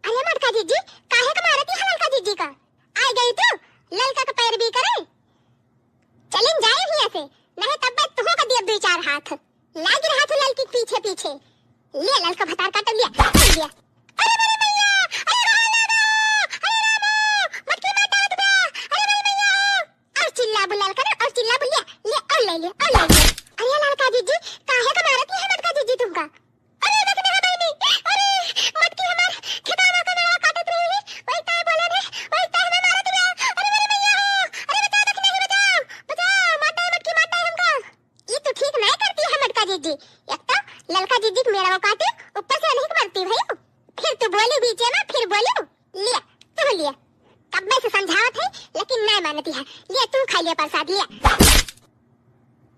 अरे मटका जिज्जी, काहे का मारती है ललका जिज्जी का? आई गई तू, ललका का पैरवी करे। चलिन जाए हियां से, नहीं तब मैं तुहो का दियब दुई चार हाथ। लाग रहा था ललकी के पीछे पीछे। ले ललका भतार काटे, लिया, लिया। अरे मेरी मैया, अरे राम, अरे रामो, मटकी मार डाल दिया, अरे मेरी मैया। और चिल्लाबू ललका ना, और चिल्लाबू, लिया, लिया, और ले लिया, और ले लिया। अरे ललका जिज्जी, काहे का मारती है मटका जिज्जी तुमका? अरे देख ना बहिनी, अरे मटकी हमार खेतवा का मेड़वा काटत रही, वही ताई बोले रे, वही ताई हमें मारत गया। अरे मेरी मैया हो, अरे बचाओ, देख नहीं बचाओ, बचाओ, मार डाले मटकी, मार डाले हमका। ई तू ठीक नहीं करती है मटका जिज्जी। एक तो ललका जिज्जी के मेड़वा काटे, ऊपर से नहीं मरती भाई। फिर तू बोली बीचे में, फिर बोली। लिया, तू लिया। कब्बे से समझावत है, लेकिन नहीं मानती है। लिया, तू खा लिया प्रसाद, लिया।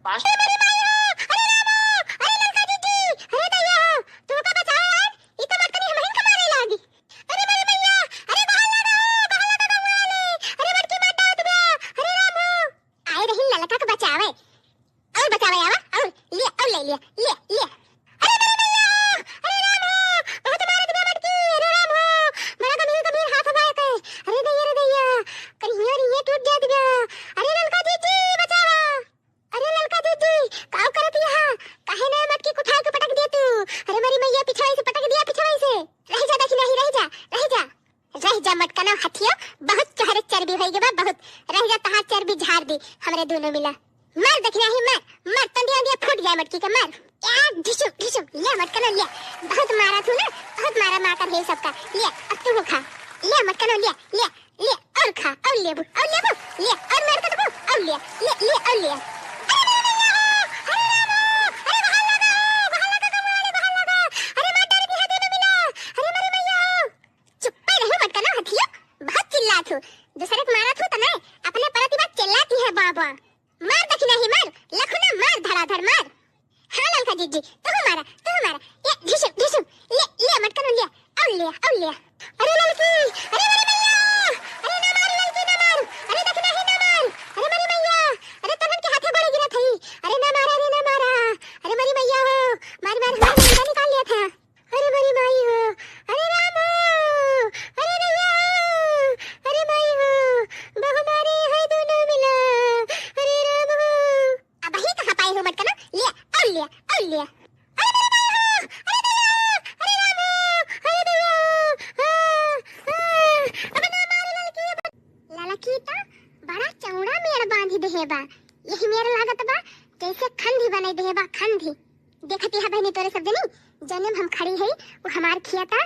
अरे मेरी माई हो, अरे राम हो, अरे ललका जिज्जी, अरे दैया हो, तू का बचाओ यार, ई तो मटकनी हमहिन के मारे लागी। अरे मेरी मैया, अरे बाहर लगा, बाहर लगा गाँव वाले, अरे मटकी मार डाल दिया, अरे राम हो। आए रही ललका के बचावे, और बचावे आवा, और लिया, और ले लिया, लिया, लिया। अरे मेरी मैया, अरे राम हो, बहुत मारत बा मटकी, अरे राम हो, बड़ा गंभीर, गंभीर हाथ बा एके। अरे दैया, अरे दैया, करिया, अरे ये टूट जात बा। अरे ललका जिज्जी, बचावा। अरे ललका जिज्जी, काव करत यहाँ? काहे ना मटकी उठा के पटक दिया तू? अरे मेरी मैया, पिछवाई से पटक दिया, पिछवाई से। रह जा, देखी नहीं, रह जा, रह जा। रह जा मटकनो हथियो, बहुत तोहरे चर्बी होई गे बा, बहुत। रह जा, तहार चर्बी झाड़ दी हमरे दोनों मिला। मार दखिनाही, मार, मार, तंदिया, तंदिया फूट जाए मटकी के, मार। ए, ढिसुम, ढिसुम, ले मटकनो, ले। बहुत मारा तू ना, बहुत मारा मार कर है सबका। ले, अब तू खा। ले मटकनो, ले, ले, ले, और खा, और लेबू, और लेबू, ले, और मार कर दबू, और ले, ले, ले, और ले। अरे मेरे मैया हो, अरे राम हो, अरे बाहर लगा, बाहर लगा, कमवाले, बाहर लगा। अरे मार डाल दी है दोनों मिला। अरे मेरे मैया हो। चुप्पे रहो मटकनो हथियो, बहुत चिल्लात हो। दूसरे के मारत हो त नहीं, अपने परती बात चिल्लाती है बाबा। मार दखिनाही मार, लखुना मार, धड़ाधड़ मार। हाँ ललका जिज्जी, तू मारा, तू मारा। ये ढिसुम, ढिसुम, ले, ले मटकनो ले, और ले, और ले। अरे ललकी, अरे मेरी मैया, अरे ना मार ललकी ना मार, अरे दखिनाही ना मार, अरे मेरी मैया, अरे तनन के हाथे बड़े गिरा थई, अरे ना मारा, अरे ना मारा, अरे मेरी मैया हो, मार मार हमार मुंडा निकाल लिया था। अरे मेरी माई हो, अरे राम हो, अरे दैया हो, अरे माई हो, बहु मारे है दोनों मिला, अरे राम हो। अब ही कहाँ पाए हो मटकना, लिया, और लिया, और लिया। अरे मेरी माई हो, अरे दैया हो, अरे राम हो, अरे दैया हो, हाँ, हाँ, अब ना मारे ललकी, अब ललकी तो बड़ा चौड़ा मेड़ बांधी देहे बा, यही मेड़ लागत बा, जैसे खंधी बनाई देहे बा, खंधी। देखत यह बहनी तोरे सब जनी, जौने में हम खड़ी हई, वो हमार खेत है।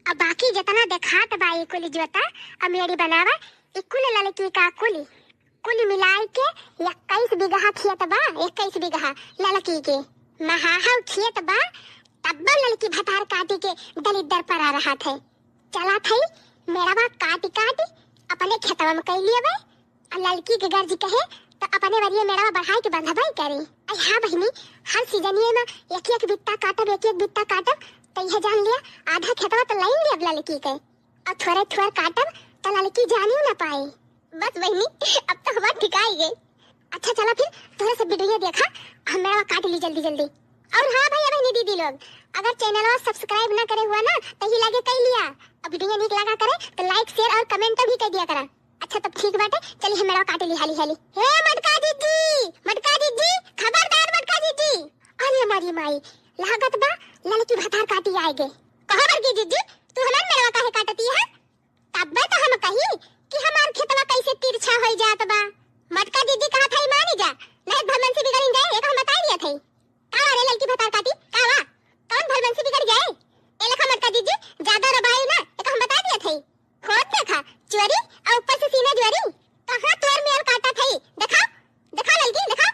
अब बाकी जितना देखात बा ये कुल जोता, अमेड़ी बनावा, ये कुल ललकी का कुल, कुल मिलाई के इक्कीस बीघा खेत बा, इक्कीस बीघा ललकी के। महाहाउ खेत बा, तब्बो ललकी भतार काटी के दलिद्दर परा रहत है। चलत हई, मेड़वा काटी काटी अपने खेतवा में कई लेबे। आ ललकी के गर्ज कहे, तो अपने बरिये मेड़वा बढ़ाई के बंधबे करी। अरे हाँ बहिनी, हर सीजनिये में एक एक बित्ता काटब, एक एक बित्ता काटब, तो यह जान लिया, आधा खेतवा तो लाइन लेब ललकी के। और थोड़े थोड़ काटब, तो ललकी जानियो ना पाई। बस बहिनी, अब तो हमार ठिकाई गई। अच्छा चला फिर, तोहरे सब वीडियो देखा, हम मेड़वा काट ली जल्दी जल्दी। और हाँ भैया बहनी दीदी लोग, अगर चैनलवा सब्सक्राइब ना करे हुआ ना, तो ही लागे कई लिया। और वीडियो नीक लगा करे, तो लाइक, शेयर और कमेंट भी कर दिया करा। अच्छा तब ठीक बाटे, चली हम मेड़वा काटे ली हाली हाली। हे मटका जिज्जी, मटका जिज्जी, खबरदार मटका जिज्जी। अरे हमारी माई, लागत बा ललकी भतार काटी आए गे। कहाँ बड़की जिज्जी, तू हमार मेड़वा काहे काटती है? तब्बे तो हम कही कि हमार खेतवा कैसे तिरछा होई जात बा। मटका जिज्जी कहा था मानी जा, नहीं भगवान से बिगड़िन जाए, एक हम बताई दिया था। का रे ललकी भतार काटी, का वा? कौन भलबंसी बिगड़ गए? ए लखा मटका जिज्जी, ज्यादा रबाई ना, एक हम बता दिया थे। खोद देखा, चोरी, और ऊपर से सीना जोरी। कहाँ तोर मेल काटा थे? देखा, देखा ललकी, देखा।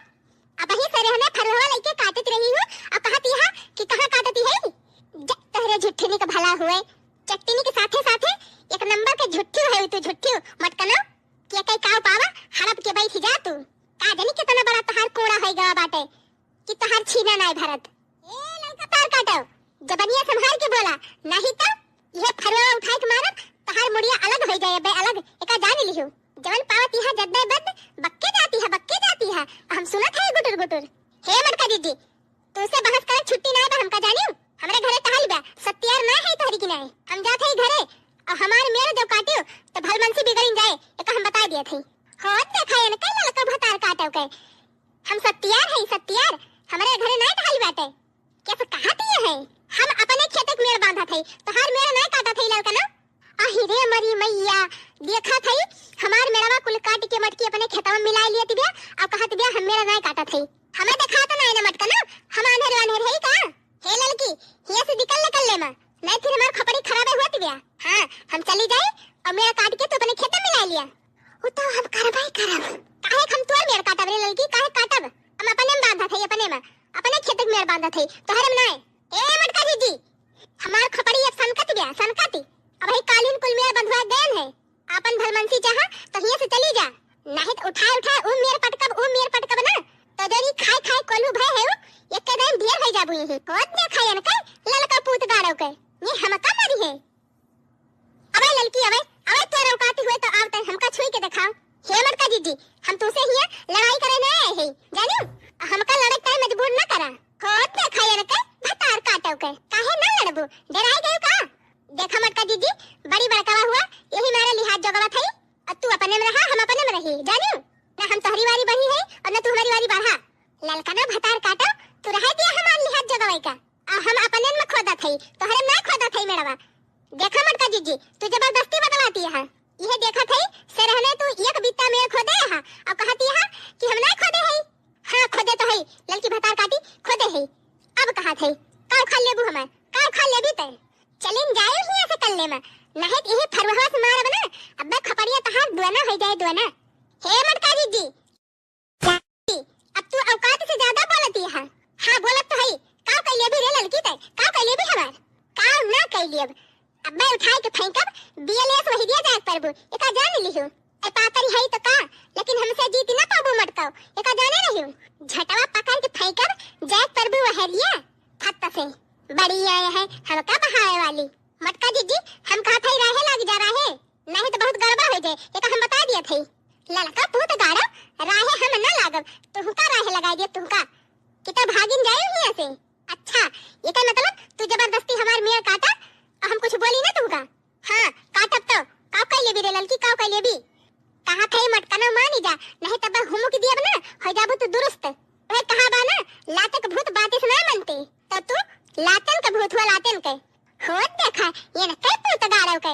अब ही सरे हमें फरुहवा लेके काटत रही हूँ, अब कहती है कि कहाँ काटती है? जा, तोहरे झुट्ठनी का भला हुए, चट्टनी के साथे साथे एक नंबर के झुट्ठू है तू, झुट्ठू मटकनो। के कई काव पावा, हड़प के बैठ जा तू। का जानी कितना बड़ा तोहार कोड़ा होई गवा बाटे कि तोहार छीना नाय भरत। ए ललका काटो, जबनिया संभार के बोला, नहीं तो यह फरवा उठाए के मारब, तहार मुड़िया अलग होइ जाए बे, अलग, एका जान लिहू। जवन पावत यहाँ जद्दे बद, बक्के जाती है, बक्के जाती है, हम सुनत है गुटुर गुटुर। हे मटका जिज्जी, तुमसे बहस करे छुट्टी ना बा हमका जानियो। हमरे घरे टहल बा, सत्यार ना है तोहरी की ना है। हम जात है घरे, और हमार मेर जो काटियो, तो भलमनसी बिगड़िन जाए, एका हम बताइ दिया थई। हो देखा एन के ललका भतार काटो के। हम सत्यार है, सत्यार, हमरे घरे ना टहल बाटे। कैसे कहा दिए है? हम अपने खेते के मेर बांधत है, तोहार मेर ना काटत है ललका ना। अहि रे मरी मैया, देखत हई, हमार मेड़वा कुल काट के मटकी अपने खेतवा में मिलाइ लियत बिया, अउ कहत बिया, "हम मेड़ नाय काटत हई।" हमें देखात नाय ना मटका ना, हम आन्हर आन्हर हई का? हे ललकी, हियाँ से निकल, निकल ले माँ, नाय फिर हमार खोपड़ी खराबे होत बिया। हाँ, हम चली जाई अउ मेड़ काट के तू अपने खेते में मिलाइ लिया। उ तो हम करबे करब। काहे हम तोर मेड़ काटब रे ललकी, काहे काटब? हम अपने में बांधत हई, अपने में, अपने खेते के मेड़ बांधत हई, तोहरे में नाय। ए मटका जिज्जी, हमार खोपड़ी अब सनकत बिया, सनकत। अबही कालिन कुल मेड़ बंधवा गयन है। आपन भलमनसी चाहा तो हियाँ से चली जा, नाहीं तो उठाए उठाए ऊ मेर पटकब, ऊ मेर पटकब ना, तो जरी खाए खाए कोल्हू भय है ऊ, एक्के दिन ढेर होइ जाबू यहीं। होत देखा एन के ललका पूत गाड़ो के, ये हमका मरी है। अबे ललकी, अबे, अबे तोर औकात हुए तो आव तैं हमका छुई के देखाओ। हे मटका जिज्जी, हम तुसे हियाँ लड़ाई करे ना आए हैं, जानियो? हमका लड़े ताई मजबूर ना करा। होत देखा एन के भतार काटो के, काहे ना लड़बू? डराए गयो का? देखा मटका जिज्जी, बड़ी बड़कावा हुआ, यही मारे लिहाज जोगवा थई। अब तू अपने में रहा, हम अपने में रही, जानियो? ना हम तोहरी वारी बढ़ी है और ना तू हमारी वारी बढ़ा। ललका ना भतार काटो, तू रहे दिया हमार लिहाज जोगवाई का। आ हम अपने में खोदत हई, तोहरे में ना खोदत हई मेड़वा। देखा मटका जिज्जी, तू जबरदस्ती बतलाती है। यह देखत हई, से रहने तू एक बित्ता में खोदे है, अब कहती है कि हम ना खोदे हई। हाँ, खोदे तो हई, ललकी भतार काटी, खोदे हई। अब कहत हई, का उखाड़ लेबू हमार, का उखाड़ लेबी तैं? चलिन जाए हियाँ से कल्ले में, नाहीं तो यही फरुहवा से मारब ना, अब्बे खपड़िया तहार दुआना होइ जाए, दुआना। हे मटका जिज्जी, अब तू औकात से ज्यादा बोलती है। हाँ, बोलत तो हई। का कइ लेबी रे ललकी तैं? का कइ लेबी हमार? का ना कइ लेब? अब्बे उठाए के फेंकब, बी एल एस वही दिया जाए परबू। एका जान लिहू। ए पातरी हई तो का, लेकिन हमसे जीत ना पाबू मटकाओ। एका जाने रहियो। झटवा पकड़ के फेंकब, जाए परबू वहरिया। फत्त से। बड़ी आए है, हमका बहावे वाली। मटका जिज्जी, हम कहत हई राहे लाग जा राहे। नाहीं तो बहुत गड़बड़ होइ जाए, एका हम बताइ दियत हई। ललका पूत गाड़ो, राहे हम ना लागब, तुहका राहे लगाइ दियब तुहका। कि तो भागिन जाए हियाँ से। अच्छा, एका मतलब तू जबरदस्ती हमार मेड़ काटा, अउ हम कुछ बोली ना तुहका? हाँ, काटब तो, का कइ लेबी रे ललकी, का कइ लेबी? कहा थे मटकनो मानी जा, नाहीं तब हुमुक दियब ना, होइ जाबू तू दुरुस्त। ओहे कहा बा ना, लाते के भूत बाते से ना मनते, तो तू लातन के भूत हुआ, लातन के। होत देखा, एन के पूत गाड़ो के।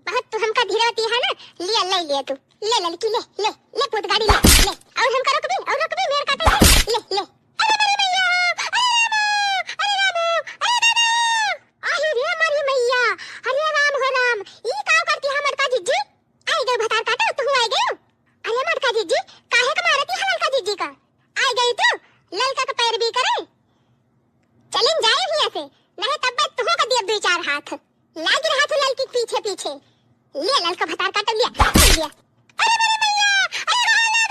बहुत तू हमका धीरवती है ना, लिया, ले लिया तू। ले ललकी, ले, ले, ले पूत गाड़ी, ले, ले। अउर हमका रोकबी, अउर रोकबी, मेड़ काटे, ले, ले, ले। अरे मरी मैया, अरे रामो, अरे रामो, अरे दादा। आही रे मरी मैया, अरे राम हो राम, ई का करती है मटका जिज्जी? आइ गयो भतार काटो, तू आइ गयो। अरे मटका जिज्जी, काहे का मारती है ललका जिज्जी का? आइ गई तू, ललका का पैरवी करे। चलिन जाए हियाँ से, नाहीं तब तुहू का दियब दुइ चार हाथ। लाग रहा था ललकी के पीछे पीछे। ले ललका भतार काट लिया, काट लिया। अरे मेरे मैया, अरे राम,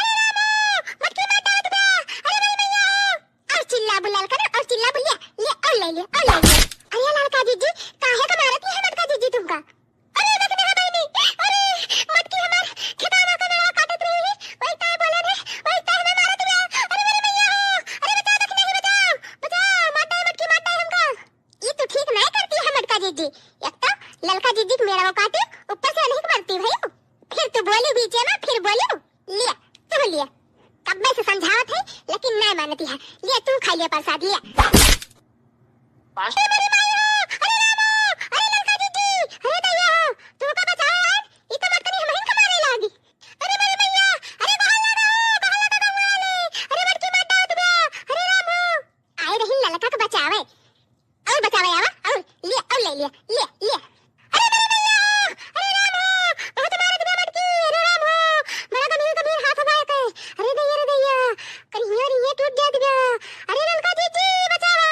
अरे राम, मटकी मार डालत बा। अरे मेरे मैया। अउर चिल्लाबू ललका ना, अउर चिल्लाबू, ले, ले, अउर ले ले, अउर ले ले। अरे ललका जिज्जी, काहे का मारत है मटका जिज्जी तुमका? अरे देख ना बहिनी, अरे मटकी हमार खेतवा में का मेड़वा काटत रही, वही ताय बोले रे, वही ताय हमें मारत बा। अरे मेरे मैया हो, अरे बचाओ, देख नहीं बचाओ, बचाओ, मार डाय मटकी, मार डाय हमका। ई तू ठीक नाय करती है मटका जिज्जी। एक तो ललका जिज्जी के मेड़वा काटी, ऊपर से अनहिक मरती भई। फिर तू बोली बीचे में, फिर बोली। लिया, तू लिया। कब्बे से समझावत है, लेकिन नाय मानती है। लिया, तू खा लिया प्रसाद, लिया। अरे मेरी माई हो, अरे राम हो, अरे ललका जिज्जी, अरे दैया हो, तू का बचाओ यार, ई तो मटकनी हमहिन का मारे लागी। अरे मेरी मैया, अरे बाहर लगा, बाहर लगा गाँव वाले, अरे मटकी मार डालत बा, अरे राम हो। आए रही ललका के बचावे। अउर बचावे आवा, अउर ले, अउर ले लिया, ले, ले। अरे मेरे मैया, अरे राम हो, बहुत मारत बा मटकी, अरे राम हो, बड़ा गंभीर, गंभीर हाथ बा के। अरे दैया, अरे दैया, करिया, अरे ये टूट जात बा। अरे ललका जिज्जी, बचावा।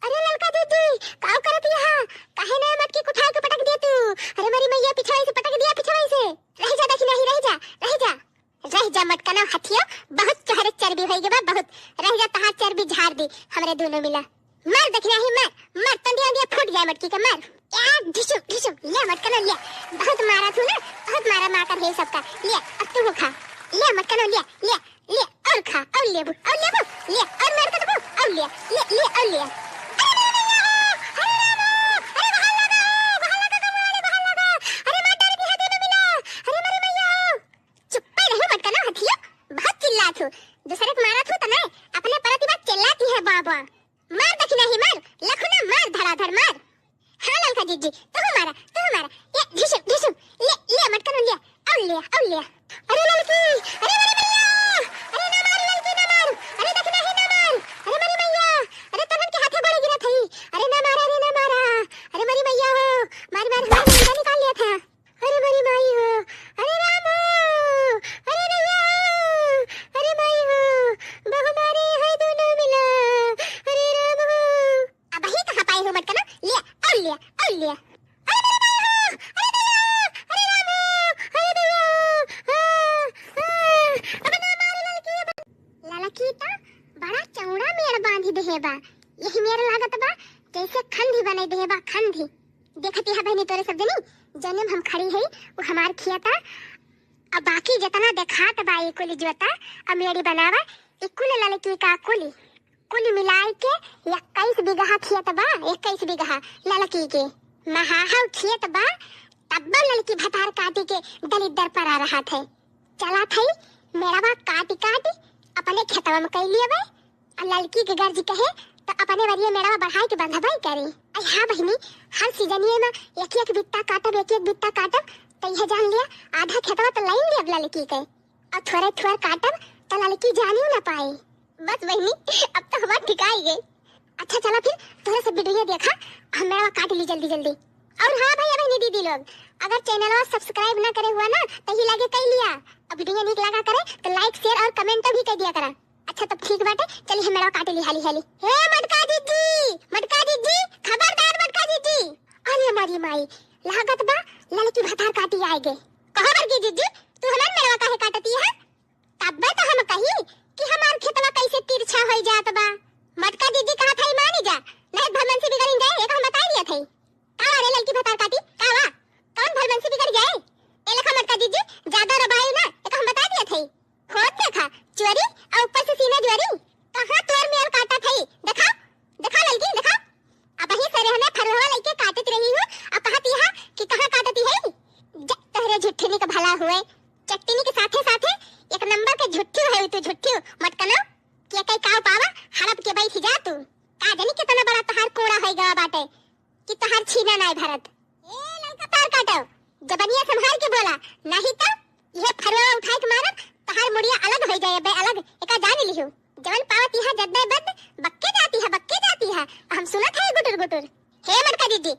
अरे ललका जिज्जी, काव करत यहाँ? काहे ना मटकी उठा के पटक दे तू? अरे मेरी मैया, पिछवाई से पटक दिया, पिछवाई से। रह जा, देखी नहीं, रह जा, रह जा। रह जा मटकनो हथियो, बहुत तोहरे चर्बी होई गे बा, बहुत। रह जा, तहार चर्बी झार दी हमरे दुनो मिला। मार दखिनाही, मार, मार, टंडिया, टंडिया फूट जाए मटकी के, मार। या, ढिशुम, ढिशुम, ले मटकनो, ले। बहुत मारा थू ना, बहुत मारा मार कर है सबका। ले, अब तू खा। ले मटकनो, ले, ले, ले, और खा, और लेबू, और लेबू, ले, और मार कर देबू, और ले, ले, ले, और ले। अरे मेरे भैया हो, अरे राम हो, अरे बाहर लगा, बाहर लगा, कमरा वाले, बाहर लगा। अरे मार डाल दिया दोनों मिला। अरे मेरे भैया हो। चुप्पे रही मटकनो हथिया, बहुत चिल्लात हू। दूसरे के मारत हू त नहीं, अपने परती बात चिल्लाती है बा बा। मार दखिनाही मार, लखुना मार धड़ाधड़ मार। हाँ ललका जिज्जी, तू मारा, तू मारा। ये ढिशुम, ढिशुम, ले, ले मटकनो ले, और ले, और ले। अरे ललकी, अरे मेरे भैया, अरे ना मार ललकी ना मार, अरे दखिनाही ना मार, अरे मेरी मैया, अरे तोहन के हाथे गोड़े गिरत हई, अरे ना मारा, अरे ना मारा, अरे मेरी मैया हो, मार मार हमार जिंदा निकाल लिया था। अरे मेरी माई हो, अरे राम हो, अरे रैया हो, अरे माई हो, बहु मारे है दोनों मिला, अरे राम हो। अबही कहाँ पाए हो मटकनो? ले, और ले, और ले। अरे मेरी माई हो, अरे रैया हो, अरे राम हो, अरे रैया हो, आ, आ, अब ना मारे ललकी, अब ललकी त बड़ा चौड़ा मेड़ बांधी देहे बा। यही मेड़ लागत बा जैसे खंधी बनाई देहे बा, खंधी। देखती है बहनी तोरे सब जनी, जने में हम खड़ी है, वो हमार खियाता। अब बाकी जितना देखात बा, ये कुल जोता, अब मेड़ी बनावा, ये कुल ललकी का कुली, कुल मिलाई के इक्कीस बीघा खेत बा, इक्कीस बीघा ललकी के। महाहाव खेत बा, तब्बो ललकी भतार काटी के दलिद्दर परा रहत है। चला थई, मेड़वा काटी काटी अपने खेतवा में कई लियबे। आ ललकी के गर्ज कहे, त अपने वरिये मेड़वा बढ़ाई के बंधबे करी। अरे हाँ बहिनी, हर सीजनिये में एक एक बित्ता काटब, एक एक बित्ता काटब, त यह जान लिया, आधा खेतवा त लाइन लियब ललकी के। और थोड़े थोड़ काटब, त ललकी जानियो ना पाए। बस बहिनी, अब तो हमार ठिकाई गई। अच्छा चला फिर, तोहरे सब वीडियो देखा, हम मेड़वा काट ली जल्दी जल्दी। और हाँ भैया बहनी दीदी लोग, अगर चैनलवा subscribe ना करे हुआ ना, त ही लागे कई लिया। अब वीडियो नीक लगा करे, त like, share और comment भी कर दिया करा। अच्छा, तब ठीक बाटे, चली हम मेड़वा काटे ली हाली हाली। हे मटका दीदी, मटका दीदी, खबरदार मटका दीदी। अरे मारी माई, लागत बा ललकी भतार काटी आए गे। कहो बड़की दीदी, तू हमार मेड़वा काहे काटती है? तब्बे तो हम कही कि हमार खेतवा कैसे तिरछा होई जात बा। मटका दीदी कहत हई मानी जा, नहीं भलमनसी बिगड़िन जाए, ये तो हम बताई दिया थई। का रे ललकी भतार काटी, का वा? कौन भलमनसी बिगड़ जाए? ए लखा मटका दीदी, ज्यादा रबाई ना, ये तो हम बताई दिया थई। खोद देखा, चोरी, और ऊपर से सीना जोरी। कहाँ तोर मेल काटा थई? देखा, देखा ललकी, देखा। अबही सरेहने फरुहवा लइके काटत रही हूँ, और कहती है कि कहाँ काटती है? जा, तोहरे झुट्ठनी का भला हुए। चट्टनी के साथे साथे एक नंबर के झुट्ठू है तू, झुट्ठू। मटकनो, के कई काव पावा, हड़प के बैठ जा तू। का जानी कितना बड़ा तोहार कोड़ा होई गवा बाटे। कि तोहार छीना नाय भरत। ए ललका तार काटो, जबनिया संभाल के बोला, नहीं तो यह फरुआ उठाए के मारब, तोहार मुड़िया अलग हो जाए बे, अलग, एका जान लिहू। जवन पावत यहाँ जद्दे बद, बक्के जाती है, बक्के जाती है, हम सुनत है गुटुर गुटुर। हे मटका दीदी,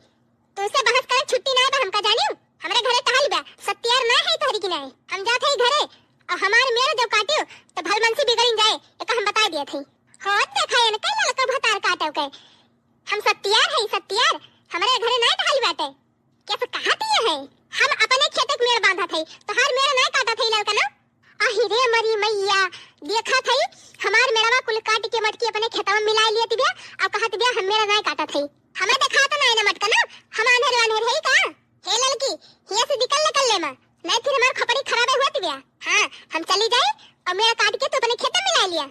तुमसे बहस करे छुट्टी नाय बा हमका जानियो, हमरे घरे टहल बा, सत्यार ना है तोहरी की नाय, हम जात है घरे, और हमार मेल जब काटियो, तो भलमनसी बिगड़िन जाए, एका हम बताई दिया थई। हो देखा इनके ललका भतार काटो के, हम सत्यार है, सत्यार। हमरे घरे नाय टहल बाटे। कैसे कहा दिए है? हम अपने खेते के मेड़ बांधत है, तोहार मेड़ नाय काटत है ललकनो। आही रे मरी मैया, देखत है, हमार मेड़वा कुल काट के मटकी अपने खेतवा में मिला लियत बिया, और कहत बिया हम मेड़ नाय काटत है। हमें देखा तो नाय ना मटकनो, हम आन्हर वान्हर है का? हे ललकी, हिया से निकल निकल ले माँ, नाय फिर हमार खोपड़ी खराबे होत बिया। हाँ, हम चली जाई और मेड़ काट के तू अपने खेते में मिला लिया।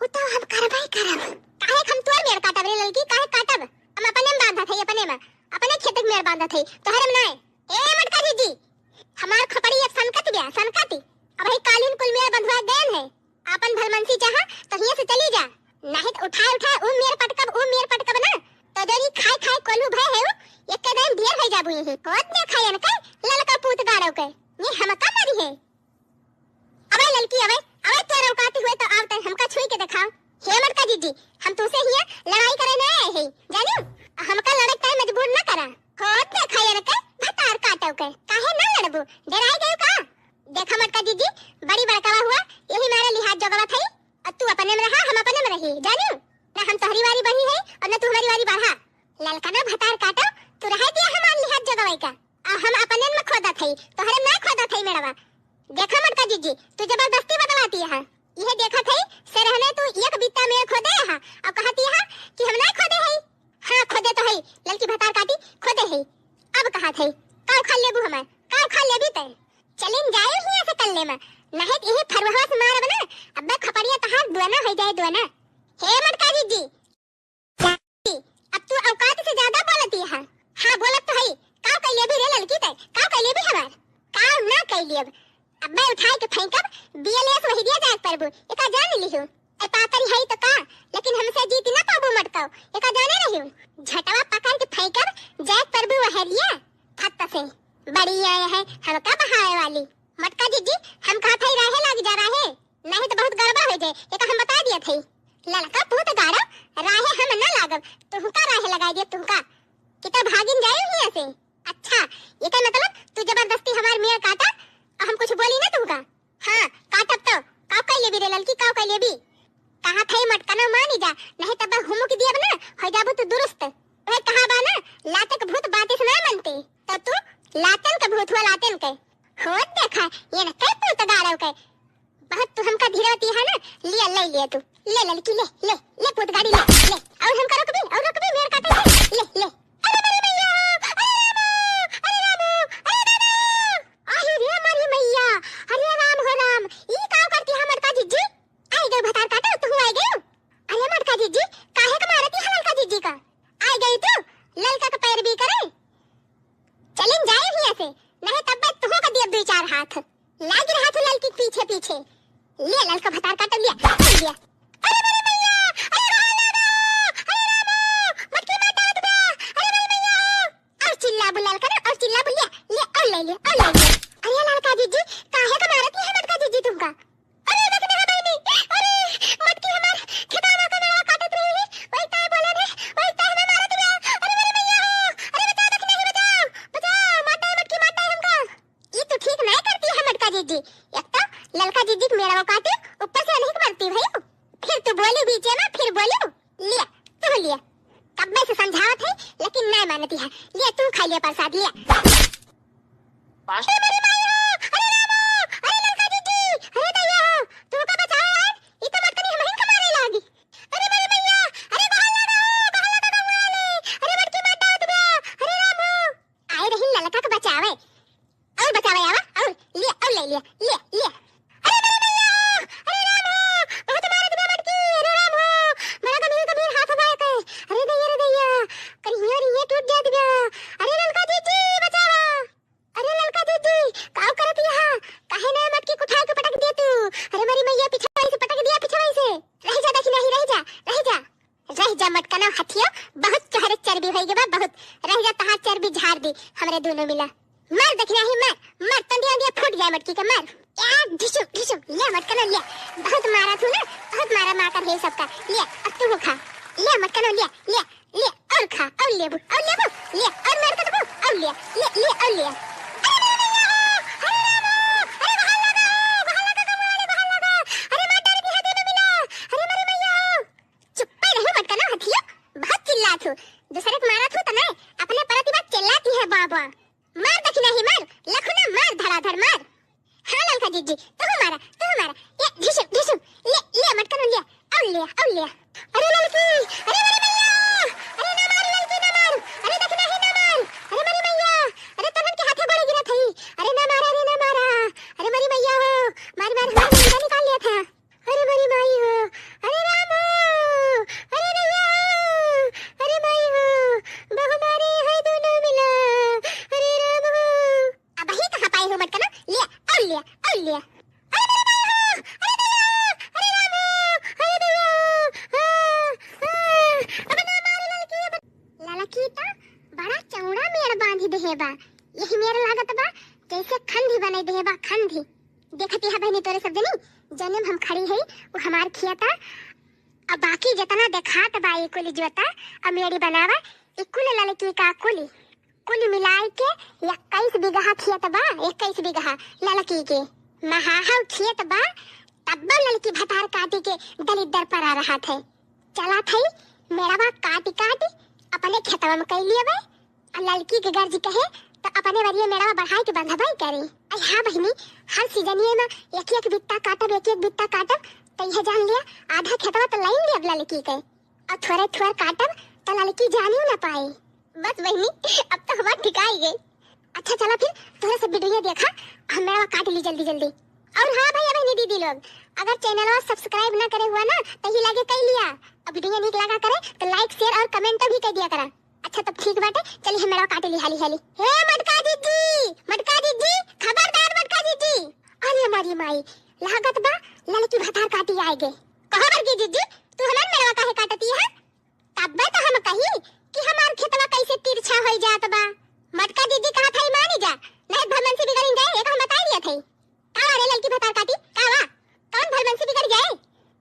वो तो हम करबे करब। काहे हम तोर मेड़ काटब रे ललकी, काहे काटब? हम अपने में बांधत है, अपने में, अपने खेत के मेड़ बांधत है, तोहरे में नाय। ए मटका दीदी, हमार खोपड़ी अब सनकत बिया, सनकत। अबही कालीन कुल मेड़ बंधवा गयन है। आपन भलमनसी चाहा तो हिया से चली जा, नहीं तो उठाए उठाए ऊ मेड़ पटकब, ऊ मेड़ पटकब ना, तो जोरी खाए खाए कोल्हू भय है ऊ, एक दिन ढेर हो जाबू यही। होत देखा इनके ललका पूत गाड़ो के, ये हमका मारी है। अबे ललकी, अबे, अबे तोर औकात हुए तो आव तय हमका छुई के देखाओ। हे मटका जीजी, हम तुमसे हिया लड़ाई करे ना आए हैं, जानियो? हमका लड़े तय मजबूर ना करा। होत देखा इनके भतार काटो के, काहे ना लड़बू? डराई गयो का? देखा मटका जीजी, बड़ी बड़कावा हुआ, यही मारे लिहाज जोगवा थई। अब तू अपने में रहा, हम अपने में रही, जानियो? ना हम तोहरी वारी बढ़ी है और ना तू हमारी वारी बढ़ा। ललकना भतार काटो, तू रहे दिया हमार लिहाज जोगवाई का। आ हम अपने में खोदत हई, तोहरे में ना खोदत हई मेड़वा। देखा मटका जीजी, तू जबरदस्ती बतलाती है। इहे देखत हई, सरहने तू एक बित्ता मेड़ खोदे रहा, अब कहत हई कि हम ना खोदे हई। हाँ, खोदे तो हई, ललकी भतार काटी, खोदे हई। अब कहत हई, का उखाड़ लेबू हमार, का उखाड़ लेबी तै? चलिन जाए हियाँ से कल्ले में, नहीं तो यही फरुहवा से मारब ना, अब्बे खपड़िया तहार दुआना हो जाए, दुआना। हे मटका जीजी, अब तू औकात से ज्यादा बोलती है। हाँ, बोलत तो हई। का कइले भी रे ललकी तै? का कइले भी हमार? का ना कइले अब? अब्बे उठाए के फेंकब, बीएलएस वही दिया जाए परबू। एका जान लिहू। ए पातरी हई तो का, लेकिन हमसे जीत ना पाबू मटकाओ। एका जाने रहियो। झटवा पकड़ के फेंकब, जाए परबू वहरिया। फत्त से। बड़ी आए है हमका बहाए वाली। मटका जीजी, हम कहत हई राहे लाग जा राहे। नहीं तो बहुत गड़बड़ हो जाए, एका हम बता दिया थई। ललका पूत गाड़ो, राहे हम न लागब, तुहका राहे लगाई दिया तुहका। कि तो भागिन जाए हियाँ से। अच्छा, एका मतलब तू जबरदस्ती हमार मेड़ काटा और हम कुछ बोली ना तुहका? हाँ, काटब तो, का कइले भी रे ललकी, का कइले भी? कहा थई मटकनो मानी जा, नहीं तब हुमुक दियब ना, हो जाबू तू दुरुस्त। वह कहा बा ना, लातक भूत बातिस ना मनते, तो तू लातन का भूत हुआ लातन के। हो देखा, ये न कई पूत गाड़ो के। बहुत तू हमका धीरवती है ना, लिया, ले लिया तू। ले ललकी, ले, ले, ले पूत गाड़ी, ले, ले। और हमका रोकबी, और रोकबी, मेड़ काटे, ले, ले, ले। अरे मेरी मैया, अरे रामो, अरे रामो, अरे दादा। अरे रे मेरी मैया, अरे राम हो राम, ई का करती है मटका जीजी? आई गई भतार काटो, तू आई गई। अरे मटका जीजी, काहे का मारती है ललका जीजी का? आई गई तू, ललका का पैरवी करे। चलिन जाए हियाँ से, नहीं तब मैं तुहो का दिया दुई चार हाथ। लागी रहा तू ललकी के पीछे पीछे। ले ललका भतार काटो, लिया, लिया। अरे मेरी मैया, अरे राम, अरे रामो, मटकी मार डाल दिया, अरे मेरी मैया। और चिल्ला बुल्ला कर, और चिल्ला बुल्लिया, ले, और ले ले, और ले ले। अरे ललका जीजी, काहे का मारती है मटका जीजी तुमका? अरे देख ना बहनी, अरे मटकी हमार खेतवा का मेड़वा काटत रही, वही ताय बोला रे, वही ताय हमें मारत गया। अरे मेरी मैया हो, अरे बचाओ, देख नहीं बचाओ, बचाओ, मारता है मटकी, मारता है हमका। ई तू ठीक नहीं करती है मटका जीजी। एक तो ललका जीजी के मेड़वा काटी, ऊपर से नहीं मरती भाई। फिर तू बोली बीचे में, फिर बोली। लिया, तू लिया। कब्बे से समझावत है, लेकिन नहीं मानती है। लिया, तू खा लिया प्रसाद, लिया। अरे मेरी माई हो, अरे राम हो, अरे ललका जीजी, अरे दैया हो, तू का बचाओ यार, ई तो मटकनी हमहिन का मारे लागी। अरे मेरी मैया, अरे बाहर लगा, बाहर लगा गंगा वाले, अरे मटकी मार डाल दिया, अरे राम हो। आए रही ललका के बचावे, और बचावे आवा, और ले, और ले लिया, ले, ले। अरे मेरी मैया, अरे राम हो, बहुत मारत बा मटकी, अरे राम हो, बड़ा गंभीर, गंभीर हाथ बा के। अरे दैया, अरे दैया, करिया रे, ये टूट जात बा। अरे ललका जीजी, बचावा। अरे ललका जीजी, काव करत यहाँ? काहे ना मटकी उठा के पटक दे तू? अरे मेरी मैया, पिछवाई से पटक दिया, पिछवाई से। रह जा, देखी नहीं, रह जा, रह जा। रह जा मटकनो हथियो, बहुत तोहरे चर्बी होई गे बा, बहुत। रह जा, तहार चर्बी झाड़ दी हमरे दोनों मिला। मार दखिनाही, मार, मार, तंदिया, तंदिया फूट जाए मटकी के, मार। या, ढिशुम, ढिशुम, ले मटकनो, ले। बहुत मारा तू ना, बहुत मारा मार कर है सबका। ले, अब तू खा। ले मटकनो, ले, ले, ले, और खा, और लेबू, और लेबू, ले, और मार कर दबू, और ले, ले, ले, और ले। अरे मेरे भैया हो, अरे राम हो, अरे बाहर लगा, बाहर लगा, कमवाले, बाहर लगा। अरे मार डाल दी है दोनों मिला। अरे मेरे भैया हो। चुप्पे रहो मटकनो हथियो, बहुत चिल्लात हो। दूसरे के मारत हो त नहीं, अपने परती बात चिल्लाती है बाबा। मार दखिनाही मार, लखुना मार, धड़ाधड़ मार। हाँ ललका जीजी, तू मारा, तू मारा। ये ढिशुम, ढिशुम, ले, ले मटकनो ले, और ले, और ले। अरे ललकी, अरे मेरे भैया, अरे ना मार ललकी ना मार, अरे दखिनाही ना मार, अरे मेरी मैया, अरे तनन के हाथे गोड़े गिरा थई, अरे ना मारा, अरे ना मारा, अरे मेरी मैया हो, मार मार हमारा मुंडा निकाल लिया था। अरे मेरी माई हो, अरे राम हो, अरे दैया हो, अरे माई हो, बहु मारे है दोनों मिला, अरे राम हो। अब ही कहाँ पाए हो मटकना? लिया, और लिया, और लिया। अरे मेरी माई हो, अरे दैया हो, अरे राम हो, अरे दैया हो, आ, आ, अब ना मारे ललकी, अब ललकी तो बड़ा चौड़ा मेड़ बांधी देहे बा। यही मेड़ लागत बा जैसे खंधी बनाई देहे बा, खंधी। देखती है बहनी तोरे सब जनी, जने में हम खड़ी है, वो हमार खियाता। अब बाकी जितना देखात बा, ये कुल जोता, अब मेड़ी बनावा, ये कुल ललकी का कुली, कुल मिलाई के इक्कीस बीघा खेत बा, इक्कीस बीघा ललकी के। महाहाव खेत बा, तब्बो ललकी भतार काटी के दलिद्दर परा रहत है। चला थई, मेड़वा काटी काटी अपने खेतवा में कई लिए बा। आ ललकी के गर्ज कहे, त अपने वरिये मेड़वा बढ़ाई के बंधबई करी। अरे हाँ बहिनी, हर सीजनिये में एक एक बित्ता काटब, एक एक बित्ता काटब, तो यह जान लिया, आधा खेतवा तो लाइन लिया अब ललकी के, और थोड़े थोड़ काटब तो ललकी जानियो ना पाए। बस बहिनी, अब तो हमार ठिकाई गई। अच्छा चला फिर, तोहरा सब वीडियो देखा, हम मेड़वा काट ली जल्दी जल्दी। और हाँ भैया बहिनी दीदी लोग, अगर चैनलवा subscribe ना करे हुआ ना, तो ही लागे कई लिया। अब वीडियो नीक लगा करे तो like, share और comment भी कर दिया करा। अच्छा तब ठीक बाटे, चली हम मेड़वा काट ली हाली हाली। हे मटका दीदी, मटका दीदी, खबरदार मटका दीदी। अरे मारी माई, लागत बा ललकी भतार काटी आए गे। कहो बड़की दीदी, तू हमार मेड़वा काहे काटती है? तब्बे तो हम कही कि हमार खेतवा कैसे तिरछा होई जात बा। मटका दीदी कहत हई मानी जा, नहीं भलमनसी बिगड़िन जाए, एक हम बताई दिया थई। का रे ललकी भतार काटी, का वा? कौन भलमनसी बिगड़ जाए?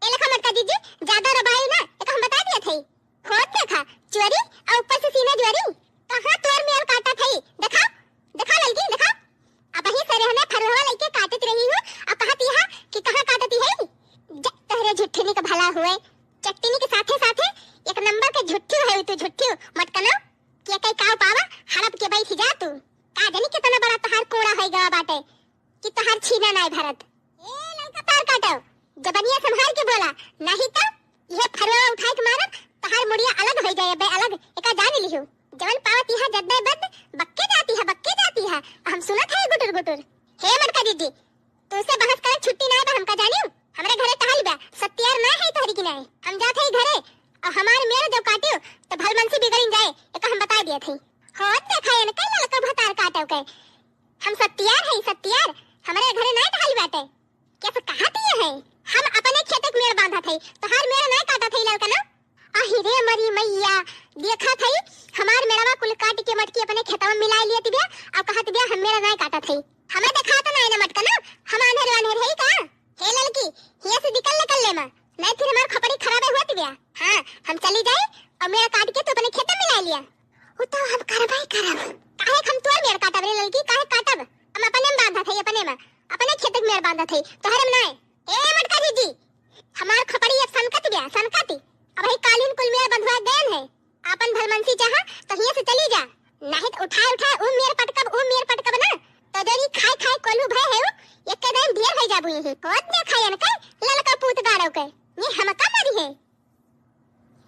ए लेखा मटका दीदी, ज्यादा रबाई ना, एक हम बताई दिया थई। खोद देखा, चोरी, और ऊपर से सीना जोरी। कहाँ तोर मेल काटा थई? देखा, देखा ललकी, देखा। अबही सरहने फरुहवा लइके काटत रही हूँ, और कहती है कि कहाँ काटती है? जा, तोहरे झुट्ठिनी का भला हुए। चट्टिनी के साथे साथे एक नंबर के झुट्ठियो है तू, झुट्ठियो। मटकनो, के कई काव पावा, हड़प के बैठ जा तू। का जानी कितना बड़ा तोहार कूड़ा होई गवा बाटे कि तोहार छीना नाय भरत। ए ललका तार काटो, जबनिया संभाल के बोला, नहीं तो यह फरुआ उठाए के मारब, तोहार मुड़िया अलग होई जाए बे अलग, एका जान लिहू। जवन पावत यहाँ जद्दे बद, बक्के जाती है, बक्के जाती है, हम सुनत है गुटुर गुटुर। हे मटका दीदी, तुमसे बहस करे छुट्टी नाय बा हमका जानियो। हमरे घरे टहल बा, सत्यार ना है तोहरी की नाय। हम जात है घरे, और हमार मेड़ जो काटियो तो भलमनसी बिगड़िन जाए, एका हम बताई दिया थई। हो देखा एन के ललका भतार काटो के। हम सत्यार है सत्यार, हमरे घरे नाय टहल बाटे। कैसे कहा दिए है? हम अपने खेते के मेड़ बांधत है, तोहार मेड़ नाय काटत है ललका ना। आही रे मरी मैया, देखत हई, हमार मेड़वा कुल काट के मटकी अपने खेतवा में मिलाई लियत बिया, और कहत बिया हम मेड़ नाय काटत हई। हमें देखात नाय ना मटका ना, हम आन्हर वान्हर हई का? हे ललकी, हिया से निकल निकल ले मा, नहीं फिर हमार खोपड़ी खराबे होत बिया। हाँ, हम चली जाई और मेड़ काट के तू अपने खेते में मिलाई लिया। वो तो हम करबे करब। काहे हम तोर मेड़ काटब रे ललकी, काहे काटब? हम अपने में बांधत हई, अपने में, अपने खेते के मेड़ बांधत हई, तोहरे में नाय। ए मटका दीदी, हमार खोपड़ी अब सनकत बिया, सनकत। अबही कालीन कुल मेड़ बंधवा गयन है। आपन भलमनसी चाहा तो हियां से चली जा, नाहीं तो उठाए उठाए ऊ मेड़ पटकब, ऊ मेड़ पटकब ना, तो जोरी खाए खाए कोल्हू भय है ऊ, एक दिन ढेर हो जाबू यही। होत देखा एन के ललका पूत गाड़ो के, ये हमका मारी है।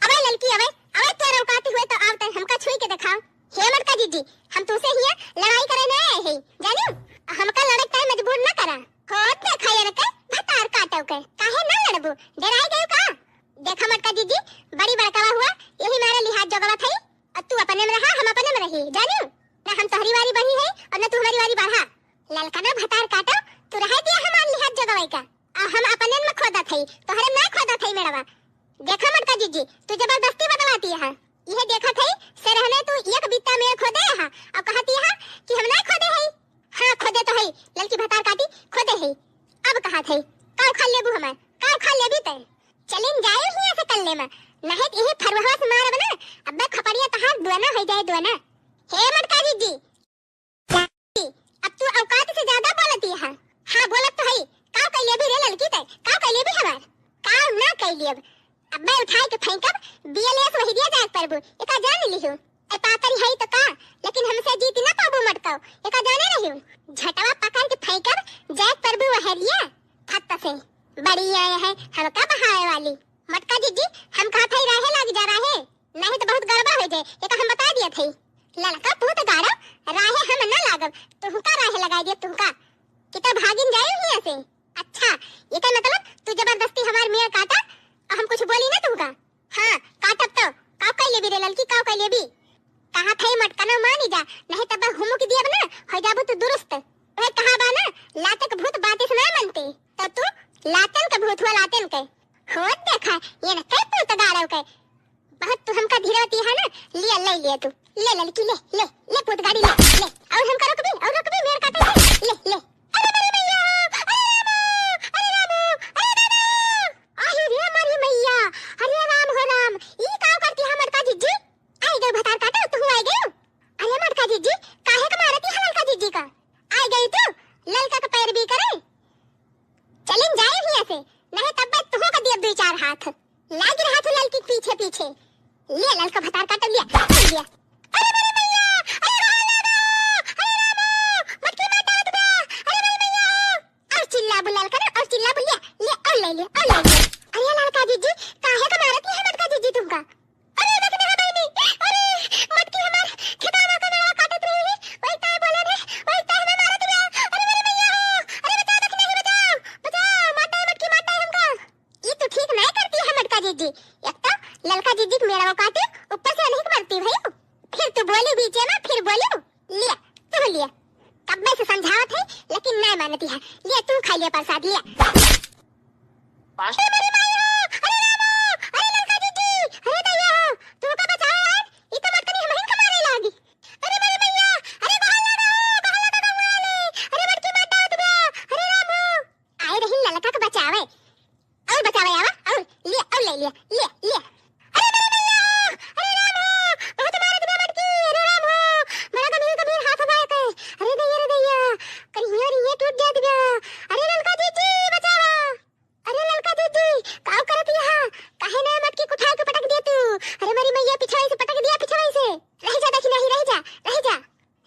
अबे ललकी, अबे, अबे तोर औकात हुए तो आव तय हमका छुई के देखाओ। हे मटका जीजी, हम तुसे हिया लड़ाई करे ना आए है, जानियो? हमका लड़े ताई मजबूर ना करा। होत देखा एन के भतार काटो के, काहे ना लड़बू? डराई गयो का? देखा मटका जीजी, बड़ी बड़कावा हुआ, यही मारे लिहाज जोगवा थई। और तू अपने में रहा, हम अपने में रही, जानियो? ना हम तोहरी वारी बढ़ी है और ना तू हमारी वारी बढ़ा। ललका ना भतार काटो, तू रहे दिया हमार लिहाज जोगवा का। आ हम अपने में खोदत हई, तोहरे में ना खोदत हई मेड़वा। देखा मटका जीजी, तू जबरदस्ती बतलाती है। यह देखत हई, से रहने तू एक बित्ता में खोदे है और कहती है कि हम ना खोदे हई। हाँ, खोदे तो हई, ललकी भतार काटी, खोदे हई। अब कहत हई, का उखाड़ लेबू हमार, का उखाड़ लेबी तय? चलिन जाए हियां से कल्ले में, नहीं तो यही फरुहवा से मारब ना, अब्बे खपड़िया तहार दुआना हो जाए, दुआना। हे मटका जीजी, अब तू औकात से ज्यादा बोलती है। हाँ, बोलत तो हई। का कइले भी रे ललकी तय? का कइले भी हमार? का ना कइले अब? अब्बे उठाए के फेंकब, B L S वही दिया जाए परबू। एका जान लिहू। ए पातरी हई तो का, लेकिन हमसे जीत ना पाबू मटकाओ। एका जाने रहियो। झटवा पकड़ के फेंकब, जाए परबू वहरिया। फत्त से। बड़ी आए है, हमका बहाए वाली। मटका जीजी, हम कहत हई राहे लाग जा राहे। नहीं तो बहुत गड़बड़ हो जाए, एका हम बता दिया थई। ललका पूत गाड़ो, राहे हम न लागब, तुहका राहे लगाई दिया, तुहका। कि तो भागिन जाए हियां से। अच्छा, एकर मतलब तू जबरदस्ती हमार मेड़ काटा, और हम कुछ बोली ना तुहका? हाँ, काटब तो, का कइले भी रे ललकी, का कइले भी? कहा थई मटकनो मानी जा, नहीं तब हुमुक दियब ना, हो जाबू तू दुरुस्त। ओए कहा बा ना, लाते के भूत बातिस ना मनते, तो तू लातन के भूत हुआ, लातन के। होत देखा, ये न कई पूत गाड़ो के। बहुत तू हमका धीरवती है ना, ले, ले, ले तू। ले ललकी, ले, ले, ले पूत गाड़ी, ले, ले। और हमका रोकबी, और रोकबी, मेड़ काटे है, ले, ले। अरे बड़ी मैया, अरे रामू, अरे रामू, अरे दादा। आही रे मारी मैया, अरे राम हो राम, ई का करती है मटका जीजी? आई गई भतार काटो, तू आई गई। अरे मटका जीजी, काहे का मारती है ललका जीजी का? आई गई तू, ललका का पैरवी करे। चलिन जाए हियां से, नहीं तब मैं तुहो का दियब दुई चार हाथ। लाग रहा तू ललकी के पीछे पीछे। ले ललका भतार काटो, लिया, काटो, लिया। अरे मेरी मैया, अरे भाई लगा। कब्बे से समझावत है, लेकिन नाय मानती है। ले तू खा ले प्रसाद, ले। अरे मेरी माई हो, अरे राम हो, अरे ललका दीदी, अरे दैया हो, तुमका बचाओ यार, ई तो मटकनी हमहिन के मारे लागी। अरे मेरी मैया, अरे बाहर लगा, बाहर लगा गंगा वाले, अरे मटकी मार डालत बा, अरे राम हो। आए रही ललका के बचावे, और बचावे आवा, और ले, और ले लिया, ले, ले। अरे मेरी मैया, अरे राम हो, बहुत मारत बा मटकी, अरे राम हो, बड़ा गंभीर, गंभीर हाथ बा के। अरे दैया, अरे दैया, करिया, करिया टूट जात बा। अरे ललका दीदी, बचावा। अरे ललका दीदी, काव करत यहाँ? काहे ना मटकी उठा के पटक दिया तू? अरे मेरी मैया, पिछवाई से पटक दिया, पिछवाई से। रह जा, देखी नहीं, रह जा, रह जा।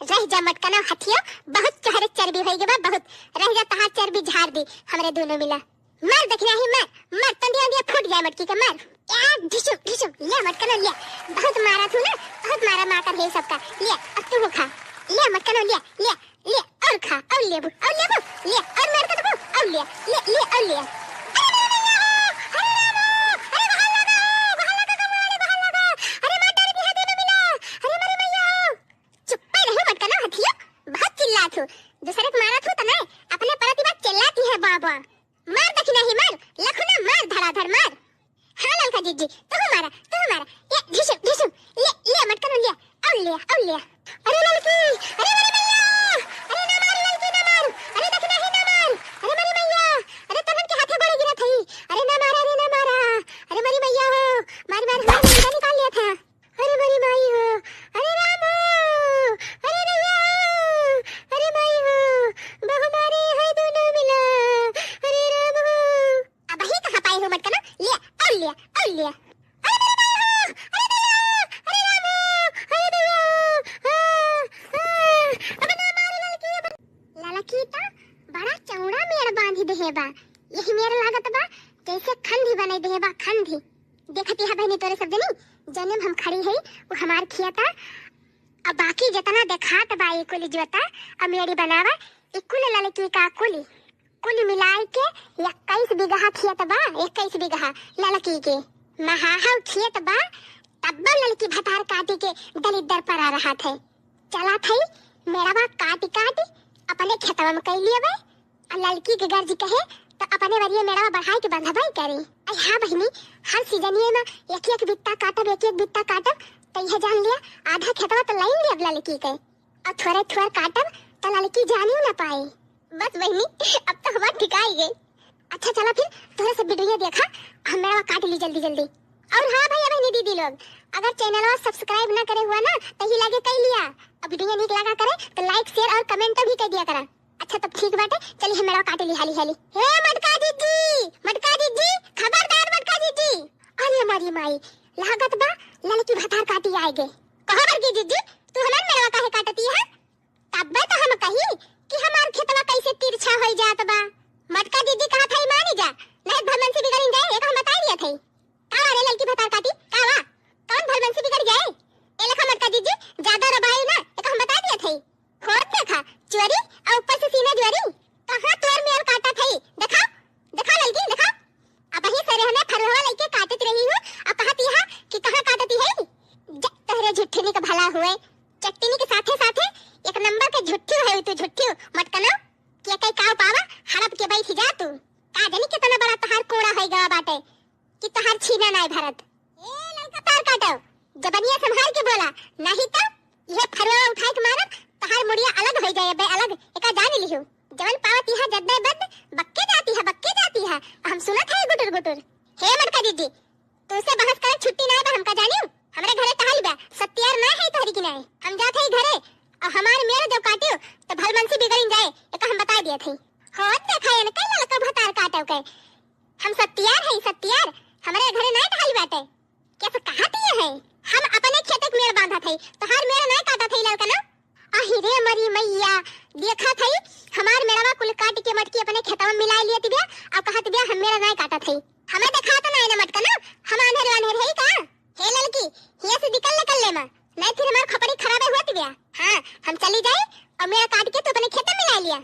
रह जा मटकनो हथियो, बहुत तोहरे चर्बी होई गे बा, बहुत। रह जा, तहार चर्बी झाड़ दी हमरे दोनों मिला। मार देखी नहीं, मार, मार, तंदिया, तंदिया फूट जाए मटकी के, मार। या, ढिशुम, ढिशुम, ले मटकनो, ले। बहुत मारा तू ना, बहुत मारा मार कर है सबका। ले, अब तू खा। ले मटकनो, ले, ले। ले, और खा, और लेबू, और लेबू, ले, और मार के देबू, और ले, ले, ले, और ले। अरे, अरे, अरे, अरे, बाहर लगा, बाहर लगा, बाहर लगा, बाहर लगा। अरे, मार डाल दिया दोनों मिला। अरे, मेरी मैया। चुप्पे रहो, मटकनो हथियो, बहुत चिल्लात हो। दूसरे के मारत हो तो नहीं, अपने परती बात चिल्लाती है, बाबा। मार दखिना ही मार, लखुना मार, धड़ाधड़ मार। हाँ ललका जीजी, तू मारा, तू मारा। ये ढिशुम, ढिशुम, ले, ले मटकनो ले, और ले, और ले। अरे ललकी, अरे मेरी मैया, अरे ना मार ललकी, ना मार, अरे दखिना ही ना मार, अरे मेरी मैया, अरे तोहन के हाथे गोड़े गिरत हई, अरे ना मारा, अरे ना मारा, अरे मेरी मैया हो, मार, मार, हमार मुंडा निकाल लिया था। अरे मेरी माई हो, अरे राम हो, अरे दैया हो, अरे माई हो, बहु मारे है दोनों मिला, अरे राम हो। अबही कहाँ पाए हो मटकनो? ले, और ले, और ले। अरे मेरी माई हो, अरे दैया हो, अरे राम हो, अरे दैया हो, आ, आ, अब ना मार ललकी, अब। ललकी तो बड़ा चौड़ा मेड़ बांधी देहे बा, यही मेड़ लागत बा जैसे खंधी बनाई देहे बा, खंधी। देखती है बहनी तोरे सब जनी, जौने में हम खड़ी है, वो हमार खेत है। अब बाकी जितना देखात बा, ये कुल जोता, अब मेड़ी बनावा, ये कुल ललकी का कुल, कुल मिलाए के इक्कीस बीघा खेत बा, इक्कीस बीघा ललकी के। महाहाव खेत बा, तब्बो ललकी भतार काटी के दलिद्दर परा रहत है। चला थई, मेड़वा काटी काटी अपने खेतवा में कई लियबे। आ ललकी के गर्ज कहे, त अपने वरिये मेड़वा बढ़ाई के बंधबे करी। अरे हाँ बहिनी, हर सीजनिये में एक एक बित्ता काटब, एक एक बित्ता काटब, त यह जान लिया, आधा खेतवा त लाइन लियब ललकी के। और थोड़े थोड़ काटब, त ललकी जानियो ना पाई। बस बहिनी, अब तो हमार ठिकाई गई। अच्छा चला फिर, तोहरे सब वीडियो देखा, हम मेड़वा काट ली जल्दी जल्दी। और हाँ भैया बहिनी दीदी लोग, अगर चैनलवा subscribe ना करे हुआ ना, त ही लागे कई लिया। अब वीडियो नीक लगा करे, त like, share और comment भी कर दिया करा। अच्छा, तब ठीक बाटे, चली हम मेड़वा काटे ली हाली हाली। हे मटका दीदी, मटका दीदी, खबरदार मटका दीदी। अरे मारी माई, लागत बा ललकी भतार काटी आए गे। कहो बड़की दीदी, तू हमार मेड़वा काहे काटती है? तब्बे तो हम कही कि हमार खेतवा कैसे तिरछा होई जात बा। मटका दीदी कहत हई मानी जा, नहीं भलमनसी बिगड़िन जाए, एक हम बताई दिया थई। का रे ललकी भतार काटी, का वा? कौन भलमनसी बिगड़ जाए? ए लेखा मटका दीदी, ज्यादा रबाई ना, एक हम बताई दिया थई। होत देखा, चोरी, और ऊपर से सीना जोरी। कहाँ तोर मेड़ काटा थई? देखा, देखा ललकी, देखा। अबही से रहने फरुहवा लइके काटत रही हूँ, अब कहत यहाँ कि कहाँ काटती है? जा, तोहरे झुट्ठिनी का भला हुए, चट्टिनी के साथे साथे एक नंबर के झुट्ठियो है तू, झुट्ठियो। मटकनो, के कई काव पावा, हड़प के बैठ जा तू। का जानी कितना बड़ा तोहार कोड़ा होई गवा बाटे कि तोहार छीना नाय भरत। ए ललका तार काटो, जबनिया संभाल के बोला, नहीं तो यह फरुआ उठाए के मारब, तोहार मुड़िया अलग होई जाए बे, अलग, एका जान लिहू। जवन पावत यहाँ जद्दे बद, बक्के जाती है, बक्के जाती है, हम सुनत है गुटुर गुटुर। हे मटका दीदी, तुमसे बहस करे छुट्टी नाय बा हमका जानियो। हमरे घरे टहल बा, सत्यार ना है तोहरी की नाय। हम जात है घरे, और हमार मेड़ जब काटियो, तो भलमनसी बिगड़िन जाए, एका हम बताई दिया थई। हो देखा एन कई ललका भतार काटो के। हम सत्यार है, सत्यार, हमरे घरे नाय टहल बाटे। कैसे कहा दिए है? हम अपने खेते के मेड़ बांधत है, तोहार मेड़ नाय काटत है ललका ना। अहि रे मरी मैया, देखत हई, हमार मेड़वा कुल काट के मटकी अपने खेतवा में मिलाए लियत बिया, और कहत बिया हम मेड़ नाय काटत हई। हमें देखात नाय ना मटका ना, हम आन्हर आन्हर हई का? हे ललकी, हिया से निकल निकल ले माँ, नहीं फिर हमार खोपड़ी खराबे होत बिया। हाँ, हम चली जाई और मेड़ काट के तू अपने खेते में मिलाए लिया।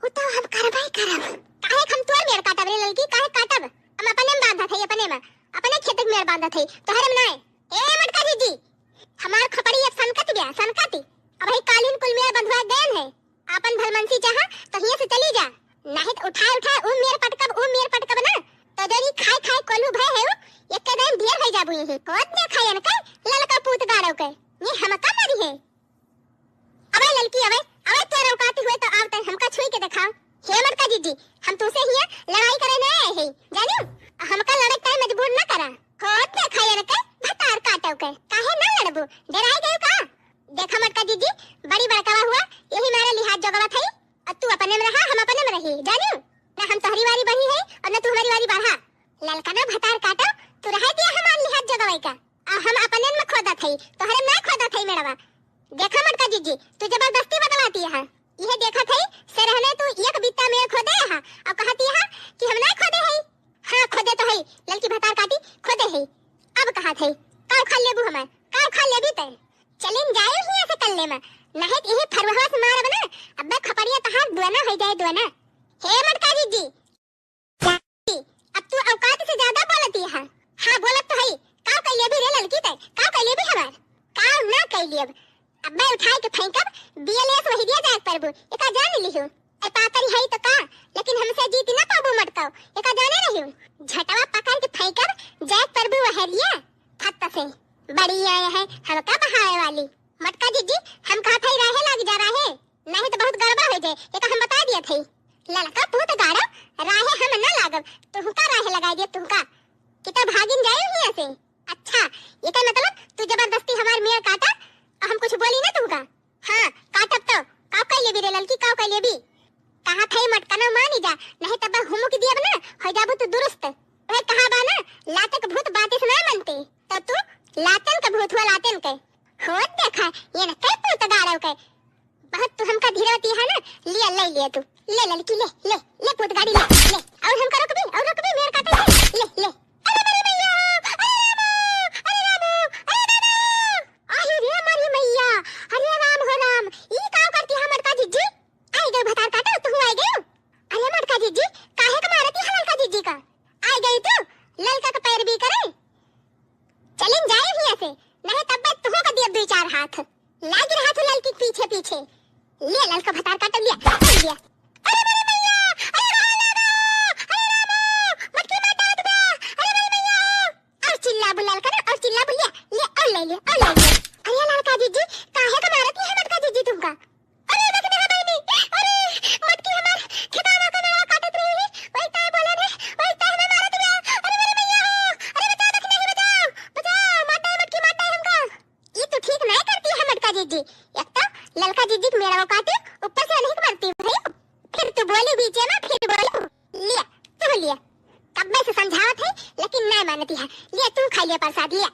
वो तो हम करबे करब। काहे हम तोर मेड़ काटब रे ललकी, काहे काटब? हम अपने में बांधत हई, अपने में, अपने खेते के मेड़ बांधत हई, तोहरे में नाय। ए मटका दीदी, हमार खोपड़ी अब सनकत बिया, सनकत। अबही कालिन कुल मेर बंधवा गयन है। आपन भलमनसी चाहा तो हियां से चली जा, नाहीं तो उठाए उठाए ऊ मेर पटकब, ऊ मेर पटकब ना, तो जरी खाए खाए कोल्हू भय है ऊ, एक दिन ढेर हो जाबू यही। होत देखा यन के ललका पूत गाड़ो के, ये हमका मरी है। अबे ललकी, अबे, अबे तोर औकात हुए तो आव तै हमका छुई के देखाओ। हे मटका जीजी, हम तुसे हिया लड़ाई करे ना आए हैं, जानियो? हमका लड़े ताई मजबूर ना करा। होत देखा यन के भतार काटो के, काहे ना लड़बू? डराई गयो का? देखा मटका जीजी, बड़ी बड़कावा हुआ, यही मारे लिहाज जोगवा थई। अब तू अपने में रहा, हम अपने में रही, जानियो? ना हम तोहरी वारी बढ़ी है और ना तू हमारी वारी बढ़ा। ललका ना भतार काटो, तू रहे दिया हमार लिहाज जोगवाई का। आ हम अपने में खोदत हई, तोहरे में ना खोदत हई मेड़वा। देखा मटका जीजी, तू जबरदस्ती बतलाती है। यह देखत हई, से रहने तू एक बित्ता में खोदे है, अब कहती है कि हम ना खोदे हई। हाँ, खोदे तो हई, ललकी भतार काटी, खोदे हई। अब कहत हई, का उखाड़ लेबू हमार, का उखाड़ लेबी तै? चलिन जाए हियां से कल्ले में, नाहीं तो यही फरुआ से मारब ना, अब्बे खपड़िया तहार दुआना हो जाए, दुआना। हे मटका जीजी, अब तू औकात से ज्यादा बोलती है। हाँ, बोलत तो हई। का कैले भी रे ललकी तै? का कैले भी हमार? का ना कैले अब? अब्बे उठाए के फेंकब, बीएलएस वही दिया जाए परबू। एका जान लिहू। ए पातरी हई तो का, लेकिन हमसे जीत ना पाबू मटकाओ। एका जाने रहियो। झटवा पकड़ के फेंकब, जाए परबू वहरिया। फत्त से। बड़ी आए है, हमका बहावे वाली। मटका जीजी, हम कहत हई राहे लाग जा राहे। नाहीं तो बहुत गड़बड़ हो जाए, एका हम बता दिया थई। ललका पूत गाड़ो, राहे हम ना लागब, तुहका राहे लगाई दिया तुहका। कि तो भागिन जाए हियां से। अच्छा, एका मतलब तू जबरदस्ती हमार मेड़ काटा, और हम कुछ बोली ना तुहका? हाँ, काटब तो, काव कर लेबी रे ललकी, काव कर लेबी? कहा थई मटकनो मानी जा, नाहीं तब हुमुक दियब ना, हो जाबू तू दुरुस्त। वह कहा बा ना, लातक भूत बातिस ना मनते, तो तू लातन का भूत हुआ लातन के। होत देखा, ये न कई पूत गाड़ो के। बहुत तू हमका धीरवती है ना, लिया, ले लिया तू। ले ललकी, ले, ले, ले पूत गाड़ी, ले, ले। और हमका रोकबी, और रोकबी, मेर काटे, ले, ले। अरे मेरी मैया, अरे रामो, अरे रामो, अरे दादा। अरे रे मेरी मैया, अरे राम हो राम, ई का करती है मटका जीजी? आई गई भतार काटा, तू आई गई। अरे मटका जीजी, काहे का मारती है ललका जीजी का? आई गई तू, ललका का पैरवी करे। चलिन जाए हियां से, नाहीं तब तुहू का दियब दुई चार हाथ। लागी रहा तू ललकी के पीछे पीछे। ले ललका भतार काट लिया, काट लिया। अरे मेरी मैया, अरे राम, अरे राम, मटकी मार डाल दे, अरे मेरी मैया। और चिल्ला बुलाल कर, और चिल्ला बुलिया, ले और ले ले, और ले ले। अरे ललका जीजी, काहे का मारत है मटका जीजी तुमका? अरे देख ना बहनी, अरे मटकी हमार खेतवा का मेड़वा काटत रही, वही ताय बोले रे, वही ताय हमें मारत गया। अरे मेरी मैया हो, अरे बचाओ, देख नहीं बचाओ, बचाओ, मार डाल मटकी, मार डाल हमका। ये तो ठीक नहीं करती है मटका जीजी। एक तो ललका जीजी के मेड़वा काटे, ऊपर से अनहिक मरती भाई। फिर तू बोली बीचे में, फिर बोली। लिया, तू लिया। कब्बे से समझावत है, लेकिन नहीं मानती है। लिया, तू खा लिया प्रसाद, लिया।